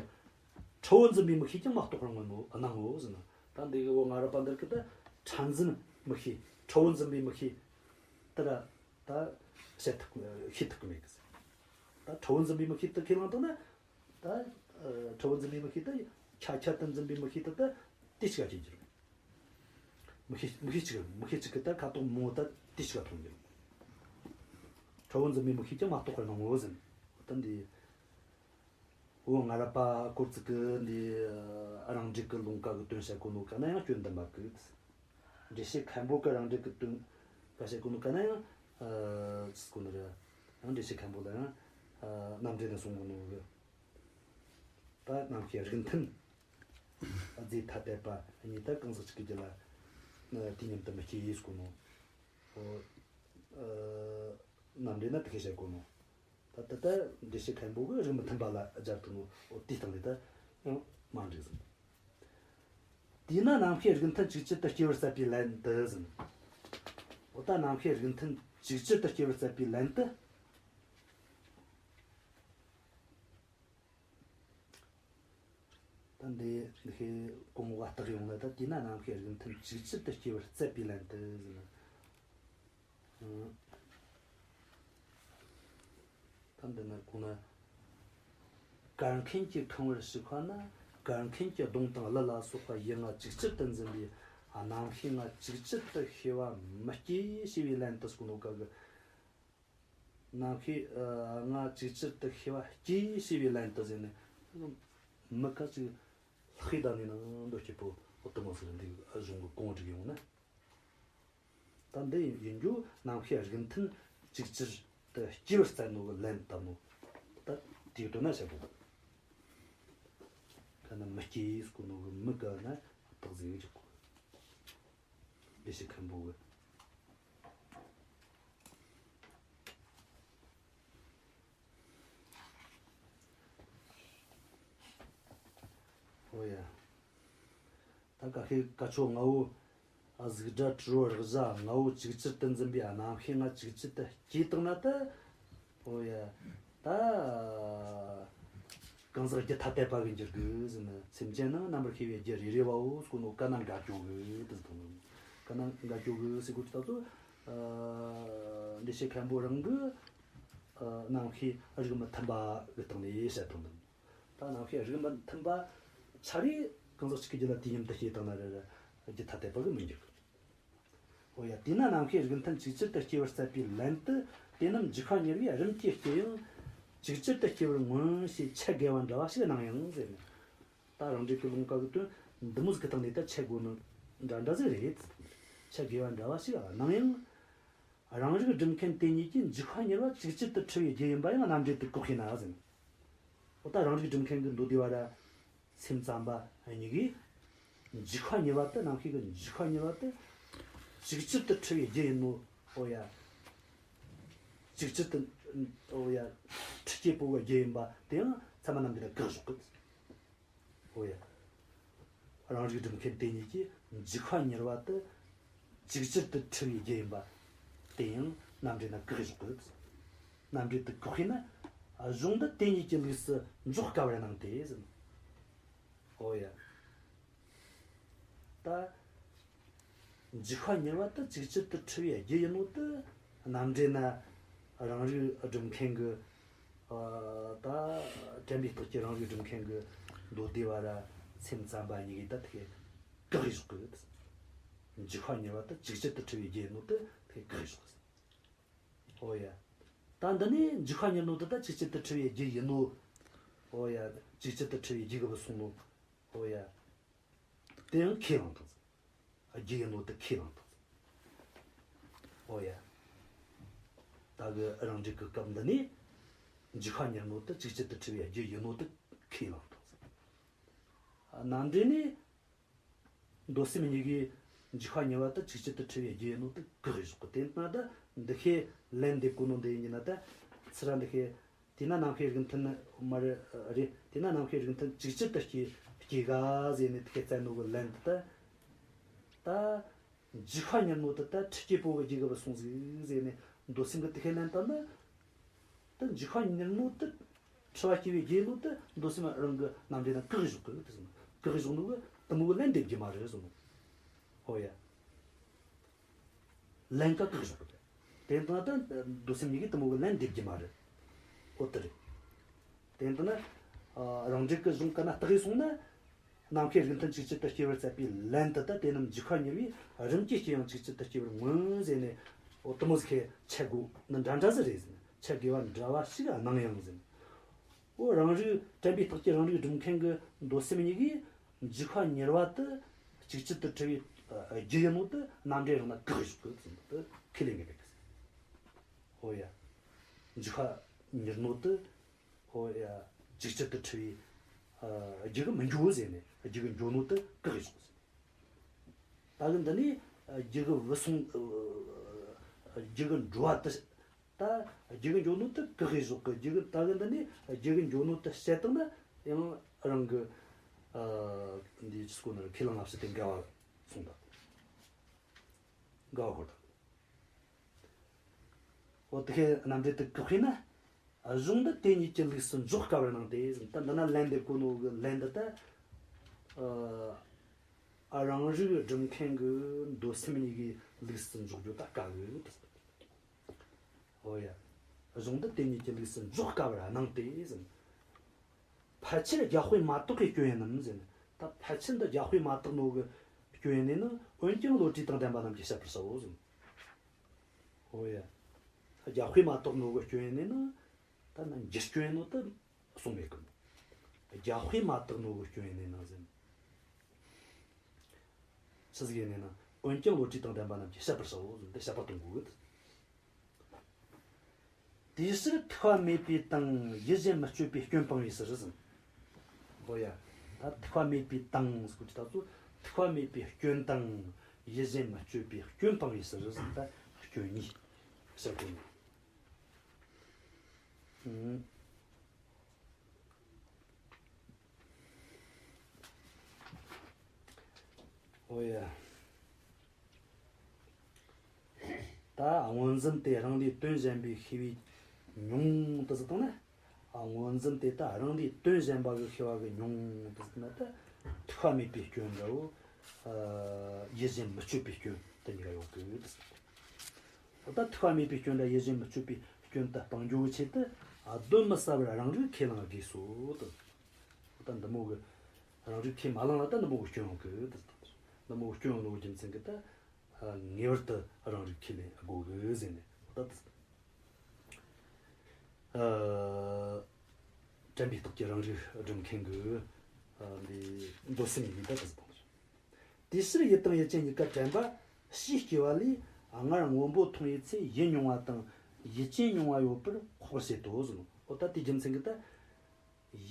ཁྲ་བོ་འཛིན་པའི་མིག་ཤེས་ཀྱང་མ་རྟོགས་པར་སྣང་ངོ་སྣང་ངོ་ཟེར་ན། ད་འདི་གི་འོ་ང་ར་པ་འདིར་གི་ད་ཁྲ་འཛིན་མིག་ཤེས་ཁྲ་བོ་འཛིན་པའི་མིག་ཤེས་དེ་ར་ད་བཤད་ཐུབ་ཤེས་ཐུབ་གི་མེད་གི་ཟེར། ད་ཁྲ་བོ་འཛིན་པའི་མིག་ཤེས་དེ་ཁས་བླངས་བཏང་ན། ད་ཁྲ་བོ་འཛིན་པའི་མིག་ཤེས་དེ་ཁྱ་ཁྱ་དེ་འཛིན་པའི་མིག་ཤེས་དེ་ད་དེ་གཅིག་ག་སྐྱེ་རྒྱུ་རེད། མིག་ཤེས་མིག་ཤེས་གཅིག་མིག་ཤེས་གཅིག་གིས་ད་ཁ་དོག་མང་བོ་ད་དེ་གཅིག་ག་མཐོང་རྒྱུ་རེད། ཁྲ་བོ་འཛིན་པའི་མིག་ཤེས་ཀྱང་མ་རྟོགས་པར་སྣང་ངོ་ཟེར། ད་འདི། འོ་ང་ར་པ་སྐོར་ཚིག་གི་འདི་རང་འགྲེལ་གི་ལུང་ག་གི་དོན་བཤད་གོ་ནོ་ག་ན་ཡང་སྐྱོན་ལྡན་པ་གི། འགྲེལ་བཤད་མཁན་པོ་གི་རང་འགྲེལ་གི་དོན་ག་བཤད་གོ་ནོ་ག་ན་ཡང་ཅི་གོ་ནོ་རེད། ཡང་འགྲེལ་བཤད་མཁན་པོ་ལ་ཡང་རྣམ་འགྲེལ་ན་གསུང་གོ་ནོ་གི། ད་རྣམ་ཤེས་རིགས་མཐུན་རྫས་ཐ་དད་པ་གཉིས་ད་གང་ཟག་གཅིག་གི་རྒྱུད་ལ་དུས་མཉམ་དུ་མི་སྐྱེ་ཡིས་གོ་ནོ། འོ། རྣམ་འགྲེལ་ན་དེ་གས་བཤད་གོ་ནོ། ད་ལྟ་ད་འགྲེལ་བཤད་མཁན་པོ་གིས་རིགས་མི་མཐུན་པ་ལ་སྦྱར་ཐུབ་ནོ། འོ་དེའི་སྟེང་ལས་ད་ཡང་མ་འགྲིག་ཟིན། དེས་ན་རྣམ་ཤེས་རིགས་མཐུན་ཅིག་ཅར་དུ་སྐྱེ་བར་བསླབ་པའི་ལན་དུ་ཟིན། འོ་ད་རྣམ་ཤེས་རིགས་མཐུན་ཅིག་ཅར་དུ་སྐྱེ་བར་བསླབ་པའི་ལན་དུ། ད་འདི་འདི་ཤེས་གོང་འོག་བརྟག་ཡོང་ན་ད་དེས་ན་རྣམ་ཤེས་རིགས་མཐུན་ཅིག་ཅར་དུ་སྐྱེ་བར་བསླབ་པའི་ལན་དུ་ཟིན། ད་འདི་ན་གོང་ན། གར་མཁན་གྱིས་ཁེངས་པར་ཞིག་པ་ན་གར་མཁན་གྱི་གདོང་དང་ཀླུ་ལ་སོགས་པ་ཡུལ་ལྔ་ཅིག་ཅར་དུ་འཛིན་པའི་རྣམ་ཤེས་ལྔ་ཅིག་ཅར་དུ་ཤེས་པ་མི་སྐྱེ་ཞེས་པའི་ལན་དུ་གསུངས་ནོ་ག་གི། རྣམ་ཤེས་ལྔ་ཅིག་ཅར་དུ་ཤེས་པ་སྐྱེ་ཞེས་པའི་ལན་དུ་ཟེར་ནས། མི་ཁ་ཅིག་ལྷག་ཤེས་དང་ནི་ནང་འདོད་སྐྱེ་པོ་འོ་དུ་མ་ཟེར་འདི་གཞུང་གི་གོང་བསྒྲིགས་ཡོང་ན། ད་འདི་ཡིན་རྒྱུ་རྣམ་ཤེས་རིགས་མཐུན་ཅིག་ཅར་དུ་སྐྱེ་བར་བསླབ་ནོ་གི་ལན་ལྟ་ནོ། ད་ ཡིག་དོན་ན་བཤད་དགོས། ག་ན་མི་སྐྱེ་ཟེར་གོ་ནོ་གི་མི་ག་ན་རྟགས་ཟིག་ཡོད་གོ། ལེ་ཤི་མཁན་པོ་གི། ཨོ་ཡ། ད་ག་ཤེད་ག་ཆོ་ལྔ་བོ། ཨ། གཟུགས་སྒྲ་དྲི་རོ་རེག་བྱ་ལྔ་བོ་ཅིག་ཅར་དུ་འཛིན་པའི་རྣམ་ཤེས་ལྔ་ཅིག་ཅར་དུ་སྐྱེས་བཏང་ན་ད། ཨོ་ཡ། ད་གང་ཟག་རྒྱུད་ཐ་དད་པ་གི་འགྱུར་དགོས་ཟེར་ན། སེམས་ཅན་ནི་རྣམ་པར་ཤེས་པའི་རྒྱུད་རེ་རེ་བའོ་ཟེར་གོ་ནོ་ག་ན་འགལ་སྐྱོ་གི་དེ་ཟེར་དང་། ག་ན་འགལ་སྐྱོ་གི་ཟེར་གོ་ཅི་ད་ཚོ། ཨ། འགྲེལ་བཤད་མཁན་པོ་རང་གི། ཨ། རྣམ་ཤེས་རིགས་མི་མཐུན་པ་གི་སྟེང་ནས་བཤད་དང་དང་། ད་རྣམ་ཤེས་རིགས་མི་མཐུན་པ་ཆ་རེ་གང་ཟག་གཅིག་གི་རྒྱུད་ལ་དུས་མཉམ་དུ་སྐྱེས་བཏང་ན་རེ་རེ་རྒྱུད་ཐ་དད་པ་གི་མི་འགྱུར་གི། འོ་ཡ། དེས་ན་རྣམ་ཤེས་རིགས་མཐུན་ཅིག་ཅར་དུ་སྐྱེ་བར་བསླབ་པའི་ལན་དུ། དེ་རྣམས་འཇིག་པ་མྱུར་བས་རིམ་གྱིས་སྐྱེ་ཡང་། ཅིག་ཅར་དུ་སྐྱེ་བར་མངོན་ཞེས་འཆད་དགོས་པ་འདྲ་བ་ཞིག་སྣང་ཡང་ཟེར་ནས། ད་རང་འགྲེལ་གྱི་ལུང་པ་གི་དོན་འདི་མོ་ཟིག་གི་སྟེང་ནས་ད་འཆད་དགོས་ནི་འདྲ་འདྲ་ཟིག་རེད། འཆད་དགོས་པ་འདྲ་བ་ཞིག་སྣང་ཡང་། རང་རིག་སྒྲུབ་མཁན་དེ་གཉིས་ཀྱིས་འཇིག་པ་མྱུར་བ་ཅིག་ཅར་དུ་འཁྲུལ་བའི་རྒྱུ་ཡིན་པ་ཡང་རྣམ་འགྲེལ་དུ་བཀག་ཤེས་ན་ཟེར། འོ་ད་རང་རིག་སྒྲུབ་མཁན་གྱི་མདོ་སྡེ་པ་ར་སེམས་ཙམ་པ་གཉིས་ཀྱིས་འཇིག་པ་མྱུར་བ་དེ། རྣམ་ཤེས་ཀྱི་འཇིག་པ་མྱུར་བ་དེ་ཅིག་ཅར་དུ་འཁྲུལ་བའི་རྒྱུ་ཡིན་ནོ། འོ་ཡ། ཅིག་ཅར་དུ། འོ་ཡ། འཁྲུལ་སྐྱེས་པོ་གི་རྒྱུ་ཡིན་པ་དེ་ཡང་ཚད་མ་རྣམ་འགྲེལ་ལ་བཀག་བཞག་གི། འོ་ཡ། རང་རིག་སྒྲུབ་མཁན་དེ་གཉིས་ཀྱིས་འཇིག་པ་མྱུར་བ་དེ་ཅིག་ཅར་དུ་འཁྲུལ་བའི་རྒྱུ་ཡིན་པ་དེ་ཡང་རྣམ་འགྲེལ་ན་བཀག་བཞག་གི། རྣམ་འགྲེལ་དུ་བཀག་ཤེས་ན། གཞུང་འདི་དེ་གཉིས་ཀྱི་ལུགས་སུ་འཇོག་དཀའ་བར་སྣང་སྟེ་ཟེར། འོ་ཡ། ད་འཇིག་པ་མྱུར་བ་དེ་ཅིག་ཅར་དུ་འཁྲུལ་བའི་རྒྱུ་ཡིན་ནོ་དེ་རྣམ་འགྲེལ་ན་རང་རིག་སྒྲུབ་མཁན་གྱི། ཨ། ད་དྲན་པའི་རྟགས་ཀྱི་རང་རིག་སྒྲུབ་མཁན་གྱི་མདོ་སྡེ་པ་ར་སེམས་ཙམ་པ་གཉིས་ཀྱིས་ད་དེ་བཀག་བཞག་གི། འཇིག་པ་མྱུར་བ་དེ་ཅིག་ཅར་དུ་འཁྲུལ་བའི་རྒྱུ་ཡིན་ནོ་དེ་དེ་བཀག་བཞག་གི། འོ་ཡ། ད་འདི་ནས་འཇིག་པ་མྱུར་ནོ་དེ་ད་ཅིག་ཅར་དུ་འཁྲུལ་བའི་རྒྱུ་ཡིན་ནོ། འོ་ཡ། ཅིག་ཅར་དུ་འཁྲུལ་བའི་རྒྱུ་གི་བུད་སོང་ནོ། འོ་ཡ། དེ་ཡང་ཁས་བླངས་བཏང་ཟིག་རྒྱུ་ཡིན་ནོ་དེ་ཁས་བླངས་བཏང་ཟིག་འོ་ཡ། ད་གི་རང་འགྲེལ་གི་སྐབས་འདི་ནས་འཇིག་པ་མྱུར་ནོ་དེ་ཅིག་ཅར་དུ་འཁྲུལ་བའི་རྒྱུ་ཡིན་ནོ་དེ་ཁས་བླངས་བཏང་ཟིག་རྣམ་འགྲེལ་ནས། མདོ་སེམས་གཉིས་ཀྱིས་འཇིག་པ་མྱུར་བ་དེ་ཅིག་ཅར་དུ་འཁྲུལ་བའི་རྒྱུ་ཡིན་ནོ་དེ་བཀག་བཞག་གི། དེ་ན་ད་འདི་ཤེས་ལན་འདེབས་གོ་ནོ་འདི་ཡིན་གྱི་ན་ད་ཚུར་ར་འདི་ཤེས། དེས་ན་རྣམ་ཤེས་རིགས་མཐུན་མ་རེད། རེད། དེས་ན་རྣམ་ཤེས་རིགས་མཐུན་ཅིག་ཅར་དུ་སྐྱེ་སྐྱེ་ག་ཟེར་ནས་དེ་ཤེས་བཙལ་ནོ་གི་ལན་དེ་ད། ད་འཇིག་པ་མྱུར་ནོ་དེ་ད་འཁྲུལ་སྐྱེས་པོ་གི་རྒྱུ་གི་བུད་སོང་ཟིག་ཟེར་ནས་མདོ་སེམས་གི་དེ་ཤེས་ལན་བཏབ་ན། ད་འཇིག་པ་མྱུར་ནོ་དེ་འཁྲུལ་བ་སྐྱེ་བའི་རྒྱུ་ཡིན་ནོ་དེ་མདོ་སེམས་རང་གི་རྣམ་འགྲེལ་ན་བཀག་བཞག་གི་དེ་ཟེར་ན། བཀག་བཞག་ནོ་གི་དེ་མོ་གི་ལན་འདེབས་རྒྱུ་མ་རེད་ཟེར་ནོ། ཨོ་ཡ། ལན་ཀ་བཀག་བཞག་གི་རེད། དེ་ལྟ་ན་ད་མདོ་སེམས་གཉིས་ཀྱིས་དེ་མོ་གི་ལན་འདེབས་རྒྱུ་མ་རེད། ཨོ་དེ་རེད། དེ་ལྟ་ན། ཨ། རང་འགྲེལ་གི་གཞུང་ཀ་ན་བརྟགས་ཡས་སོང་ན། རྣམ་ཤེས་རིགས་མཐུན་ཅིག་ཅར་དུ་སྐྱེ་བར་བསླབ་པའི་ལན་དུ་ད་དེ་རྣམས་འཇིག་པ་མྱུར་བས་རིམ་གྱིས་སྐྱེ་ཡང་ཅིག་ཅར་དུ་སྐྱེ་བར་མངོན་ཟེར་ནས། འོ་དེ་མོ་ཟིག་ཁས་འཆད་དགོས་ནི་འདྲ་འདྲ་ཟིག་རེད་ཟེར་ནས། འཆད་དགོས་པ་འདྲ་བ་ཞིག་སྣང་ཡང་ཟེར་ནས། འོ་རང་རིག་དྲན་པའི་རྟགས་ཀྱི་རང་རིག་སྒྲུབ་མཁན་གྱི་མདོ་སེམས་གཉིས་ཀྱིས་འཇིག་པ་མྱུར་བ་དེ་ཅིག་ཅར་དུ་འཁྲུལ་བའི་རྒྱུ་ཡིན་ནོ་དེ་རྣམ་འགྲེལ་རང་ན་བཀག་བཞག་གི་ཟེར་ནས་དེ་ཁས་ལེན་གི་རེད། འོ་ཡ། འཇིག་པ་མྱུར་ནོ་དེ། ཨོ་ཡ། ཅིག་ཅར་དུ་འཁྲུལ་བའི། ཨ། རྒྱུ་གི་མི་འགྱོ་ཟེར་ནས་རྒྱུ་གི་འགྱོ་ནོ་དེ་བཀག་བཞག་ཟེར། ད་གི་འདི་ནས་རྒྱུ་གི་བུད་སོང་། རྒྱུ་གི་འགྲོ་བ་དེ། ད་རྒྱུ་གི་འགྱོ་ནོ་དེ་བཀག་བཞག་གི། རྒྱུ་གི་ད་གི་འདི་ནས་རྒྱུ་གི་འགྱོ་ནོ་དེ་བཤད་བཏང་ན་ཡང་རང་གི། ཨ། འདི་ཅི་སྐོར་ན་ཁས་བླངས་ལ་བཤད་དེ་འགལ་བ་སོང་ད། འགལ་བ་ཤོར་ད། འོ་དེ་ཁའི་རྣམ་འགྲེལ་དེ་བཀག་ཤེས་ན། གཞུང་འདི་དེ་གཉིས་ཀྱི་ལུགས་སུ་འཇོག་དཀའ་བར་སྣང་སྟེ་ཟེར། ད་འདི་ན་ལན་འདེབས་གོ་ནོ་གི་ལན་འདི་ད། ཨ། རང་རིག་སྒྲུབ་མཁན་གྱི་མདོ་སེམས་གཉིས་ཀྱི་ལུགས་སུ་འཇོག་རྒྱུ་ད་དཀའ་གི། འོ་ཡ། གཞུང་འདི་དེ་གཉིས་ཀྱི་ལུགས་སུ་འཇོག་དཀའ་བར་སྣང་སྟེ་ཟེར། ཕལ་ཆེར་རྒྱགས་པས་མ་དག་པའི་སྐྱོན་ཡིན་ནམ་ཟེར། ད་ཕལ་ཆེར་འདི་རྒྱགས་པས་མ་དག་ནོ་གི་སྐྱོན་ཡིན་ནི་ནི། འོན་ཀྱང་བློ་གྲོས་དང་ལྡན་པ་རྣམས་ཀྱིས་དཔྱད་པར་བྱའོ་ཟེར། ཨོ་ཡ། རྒྱགས་པས་མ་དག་ནོ་གི་སྐྱོན་ཡིན་ནི་ནི། ད་ནི་འགྱུར་སྐྱོན་ཡིན་ནོ་དེ་གསུངས་མེད་གི། རྒྱགས་པས་མ་དག་ནོ་གི་སྐྱོན་ཡིན་ནི་ནི་ཟེར། ཆི་ཟིག་ཡིན་ནི་ན། འོན་ཀྱང་བློ་གྲོས་དང་ལྡན་པ་རྣམས་ཀྱིས་དཔྱད་པར་བྱའོ་ཟེར། དེ་དཔྱད་པ་གཏོང་དགོས་གི། དེའི་ཕྱིར་ཐུབ་པ་མེད་པའི་དང་ཡུལ་གཞན་མི་གཅོད་པའི་སྐྱོན་སྤང་བའི་ཕྱིར་ཟེར། ཧོ་ཡ། ད་ཐུབ་པ་མེད་པའི་དང་ཟེར་གོ་དུས་ད་ཚོ་ཐུབ་པ་མེད་པའི་སྐྱོན་དང་ཡུལ་གཞན་མི་གཅོད་པའི་སྐྱོན་སྤང་བའི་ཕྱིར་ཟེར། ད་སྐྱོན་གཉིས་བཤད་དགོས་ནས། ཨང་། ཨོ་ཡ། ད་སྔོན་འཛིན་དེ་རང་ལས་དོན་གཞན་པའི་ཤེས་པའི་མྱོང་དུ་ཟེར་བཏང་ན། སྔོན་འཛིན་དེ་ད་རང་ལས་དོན་གཞན་པ་གི་ཤེས་པ་གི་མྱོང་དུ་ཟེར་ན། ད་ཐུབ་པ་མེད་པའི་སྐྱོན་འདྲ་བོ། ཡུལ་གཞན་མི་གཅོད་པའི་སྐྱོན་དུ་གཉིས་ཀ་ཡོང་གི་ཟེར། ད་ཐུབ་པ་མེད་པའི་སྐྱོན་དང་ཡུལ་གཞན་མི་གཅོད་པའི་སྐྱོན་དུ་སྤང་རྒྱུའི་ཆེད་དུ། གདོན་མི་ཟ་བར་རང་རིག་ཁས་བླང་དགོས་སོ་དང་། ད་འདི་མོ་གི་རང་རིག་ཁས་མ་བླངས་ལ་ད་འདི་མོ་གི་སྐྱོན་ཡོང་གི་ད། འདི་མོ་གི་སྐྱོན་ཡོང་ནོ་རྒྱུ་མཚན་གི་ད། ངེས་པར་དུ་རང་རིག་ཁས་ལེན་དགོས་གི་ཟེར་ནས་ད། དྲན་པའི་རྟགས་ཀྱིས་རང་རིག་སྒྲུབ་མཁན་གི་འདི་འདོད་སེམས་ཡིན་ད་ད་ཟེར་དང་། དེའི་ཕྱིར་ཡུལ་དང་ཡུལ་ཅན་གཉིས་ཀ་དྲན་པ་ཕྱིའི་སྐྱེ་བ་ལས་སྔར་སྔོན་པོ་མཐོང་བའི་ཚེ་ཡུལ་མྱོང་བ་དང་ཡུལ་ཅན་མྱོང་བ་ཡོད་པར་དཔོག་པར་བྱེད་དོ་ཟེར་ནོ། འོ་ད་དེའི་རྒྱུ་མཚན་གྱིས་ད་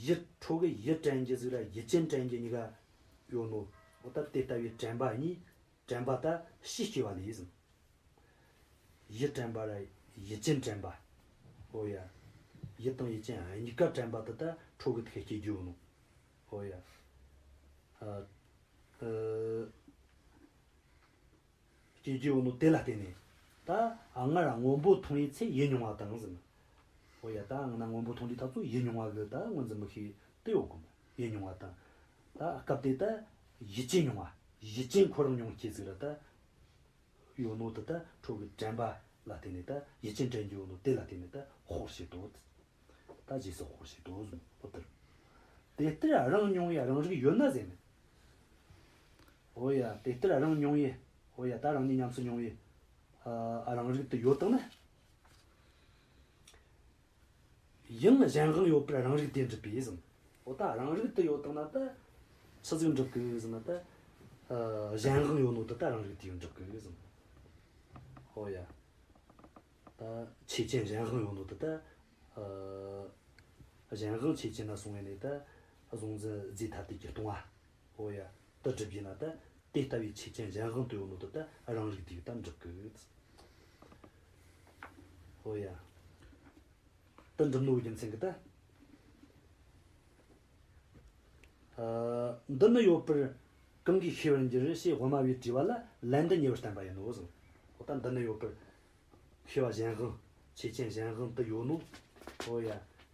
ཡུལ་ཁྲོ་གི་ཡུལ་དྲན་རྒྱུ་ཟིག་ར་ཡུལ་ཅན་དྲན་རྒྱུ་གཉིས་ཀ་ཡོད་ནོ། འོ་ད་དེ་ལྟ་བུའི་དྲན་པ་གཉིས་དྲན་པ་ད་ཕྱིའི་སྐྱེ་བ་ལས་ཟེར། ཡུལ་དྲན་པ་ར་ཡུལ་ཅན་དྲན་པ། འོ་ཡ། ཡུལ་དང་ཡུལ་ཅན་གཉིས་ཀ་དྲན་པ་དེ་ད་ཁྲོ་གི་དེ་སྐྱེ་རྒྱུ་ཡོད་ནོ། འོ་ཡ། ཨ། ཨ། སྐྱེ་རྒྱུ་ཡོད་ནོ་དེ་ལ་བརྟེན་ནས། ད་སྔར་སྔོན་པོ་མཐོང་བའི་ཚེ་ཡུལ་མྱོང་བ་དང་ཟེར། འོ་ཡ། ད་སྔ་ན་སྔོན་པོ་མཐོང་དུས་ད་ཚོ་ཡུལ་མྱོང་བ་གི་ད་སྔོན་འཛིན་མི་ཤེས་དེ་ཡོད་གོ། ཡུལ་མྱོང་བ་དང་། ད་སྐབས་དེ་ད་ཡུལ་ཅན་མྱོང་བ། ཡུལ་ཅན་ཁོ་རང་མྱོང་སྐྱེ་ཟིག་ར་ད་ཡོད་ནོ་དེ་ད་ཁྲོ་གི་དྲན་པ་ལ་བརྟེན་ནས་ད་ཡུལ་ཅན་དྲན་རྒྱུ་ཡོད་ནོ་དེ་ལ་བརྟེན་ནས་ད་དཔོག་པར་བྱེད་དོ། ད་རྗེས་སུ་དཔོག་པར་བྱེད་དོ་ཟེར། འོ་དེར། དེ་ལྟར་རང་མྱོང་བའི་རང་རིག་ཡོད་ན་ཟེར་ནས། འོ་ཡ། དེ་ལྟར་རང་མྱོང་བའི། འོ་ཡ། ད་རང་ཉིད་ཉམས་སུ་མྱོང་བའི། ཨ། རང་རིག་དེ་ཡོད་དང་ན། ཡང་གཞན་དབང་ཡོད་པར་རང་རིག་དེ་འགྲུབ་པས་ཟེར། འོ་ད་རང་རིག་དེ་ཡོད་དང་ན་ད་ཆི་ཟིག་འགྲུབ་གི་ཟེར་ན་ད། ཨ། གཞན་དབང་ཡོད་ནོ་དེ་ད་རང་རིག་དེ་འགྲུབ་གི་ཟེར། འོ་ཡ། ད་ཆོས་ཅན་གཞན་དབང་ཡོད་ནོ་དེ་ད། ཨ། གཞན་དབང་ཆོས་ཅན་ན་སོང་བས་ནས་ད་གཟུང་འཛིན་རྫས་ཐ་དད་ཀྱིས་སྟོང་བ། འོ་ཡ། དེ་སྒྲུབ་རྒྱུ་ན་ད་དེ་ལྟ་བུའི་ཆོས་ཅན་གཞན་དབང་དུ་ཡོད་ནོ་དེ་ད་རང་རིག་དེ་ད་འགྲུབ་གི། འོ་ཡ། དེ་འགྲུབ་ནོ་རྒྱུ་མཚན་གྱིས་ད། ཨ། འདི་ནི་ཡོད་པར་གང་གིས་ཤེས་པར་འགྱུར་ཞེས་དབུ་མ་པས་དྲིས་པ་ལ་ལན་འདི་ཉེ་བར་བསྟན་པ་ཡིན་ནོ་ཟེར། འོ་ད་འདི་ནི་ཡོད་པར། ཤེས་པ་གཞན་དབང་། ཆོས་ཅན་གཞན་དབང་དུ་ཡོད་ནོ། འོ་ཡ།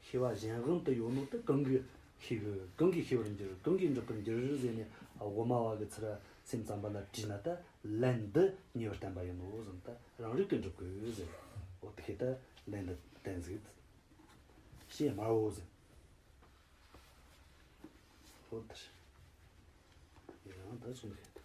ཤེས་པ་གཞན་དབང་དུ་ཡོད་ནོ་དེ་གང་གིས་ཤེས་གི། གང་གིས་ཤེས་པར་འགྱུར། གང་གིས་འགྲུབ་པར་འགྱུར་ཟེར་ནས་དབུ་མ་པ་གི་ཚུར་སེམས་ཙམ་པ་ལ་དྲིས་ན་ད་ལན་འདི་ཉེ་བར་བསྟན་པ་ཡིན་ནོ་ཟེར། ད་རང་རིག་གིས་འགྲུབ་གི་ཟེར། འོ་དེ་ད་ལན་འདི་བསྟན་ཟིག། ཞེས་སྨྲའོ་ཟེར། འོ་དེ་རེད། ཡང་ད་གསུངས་ཤིང་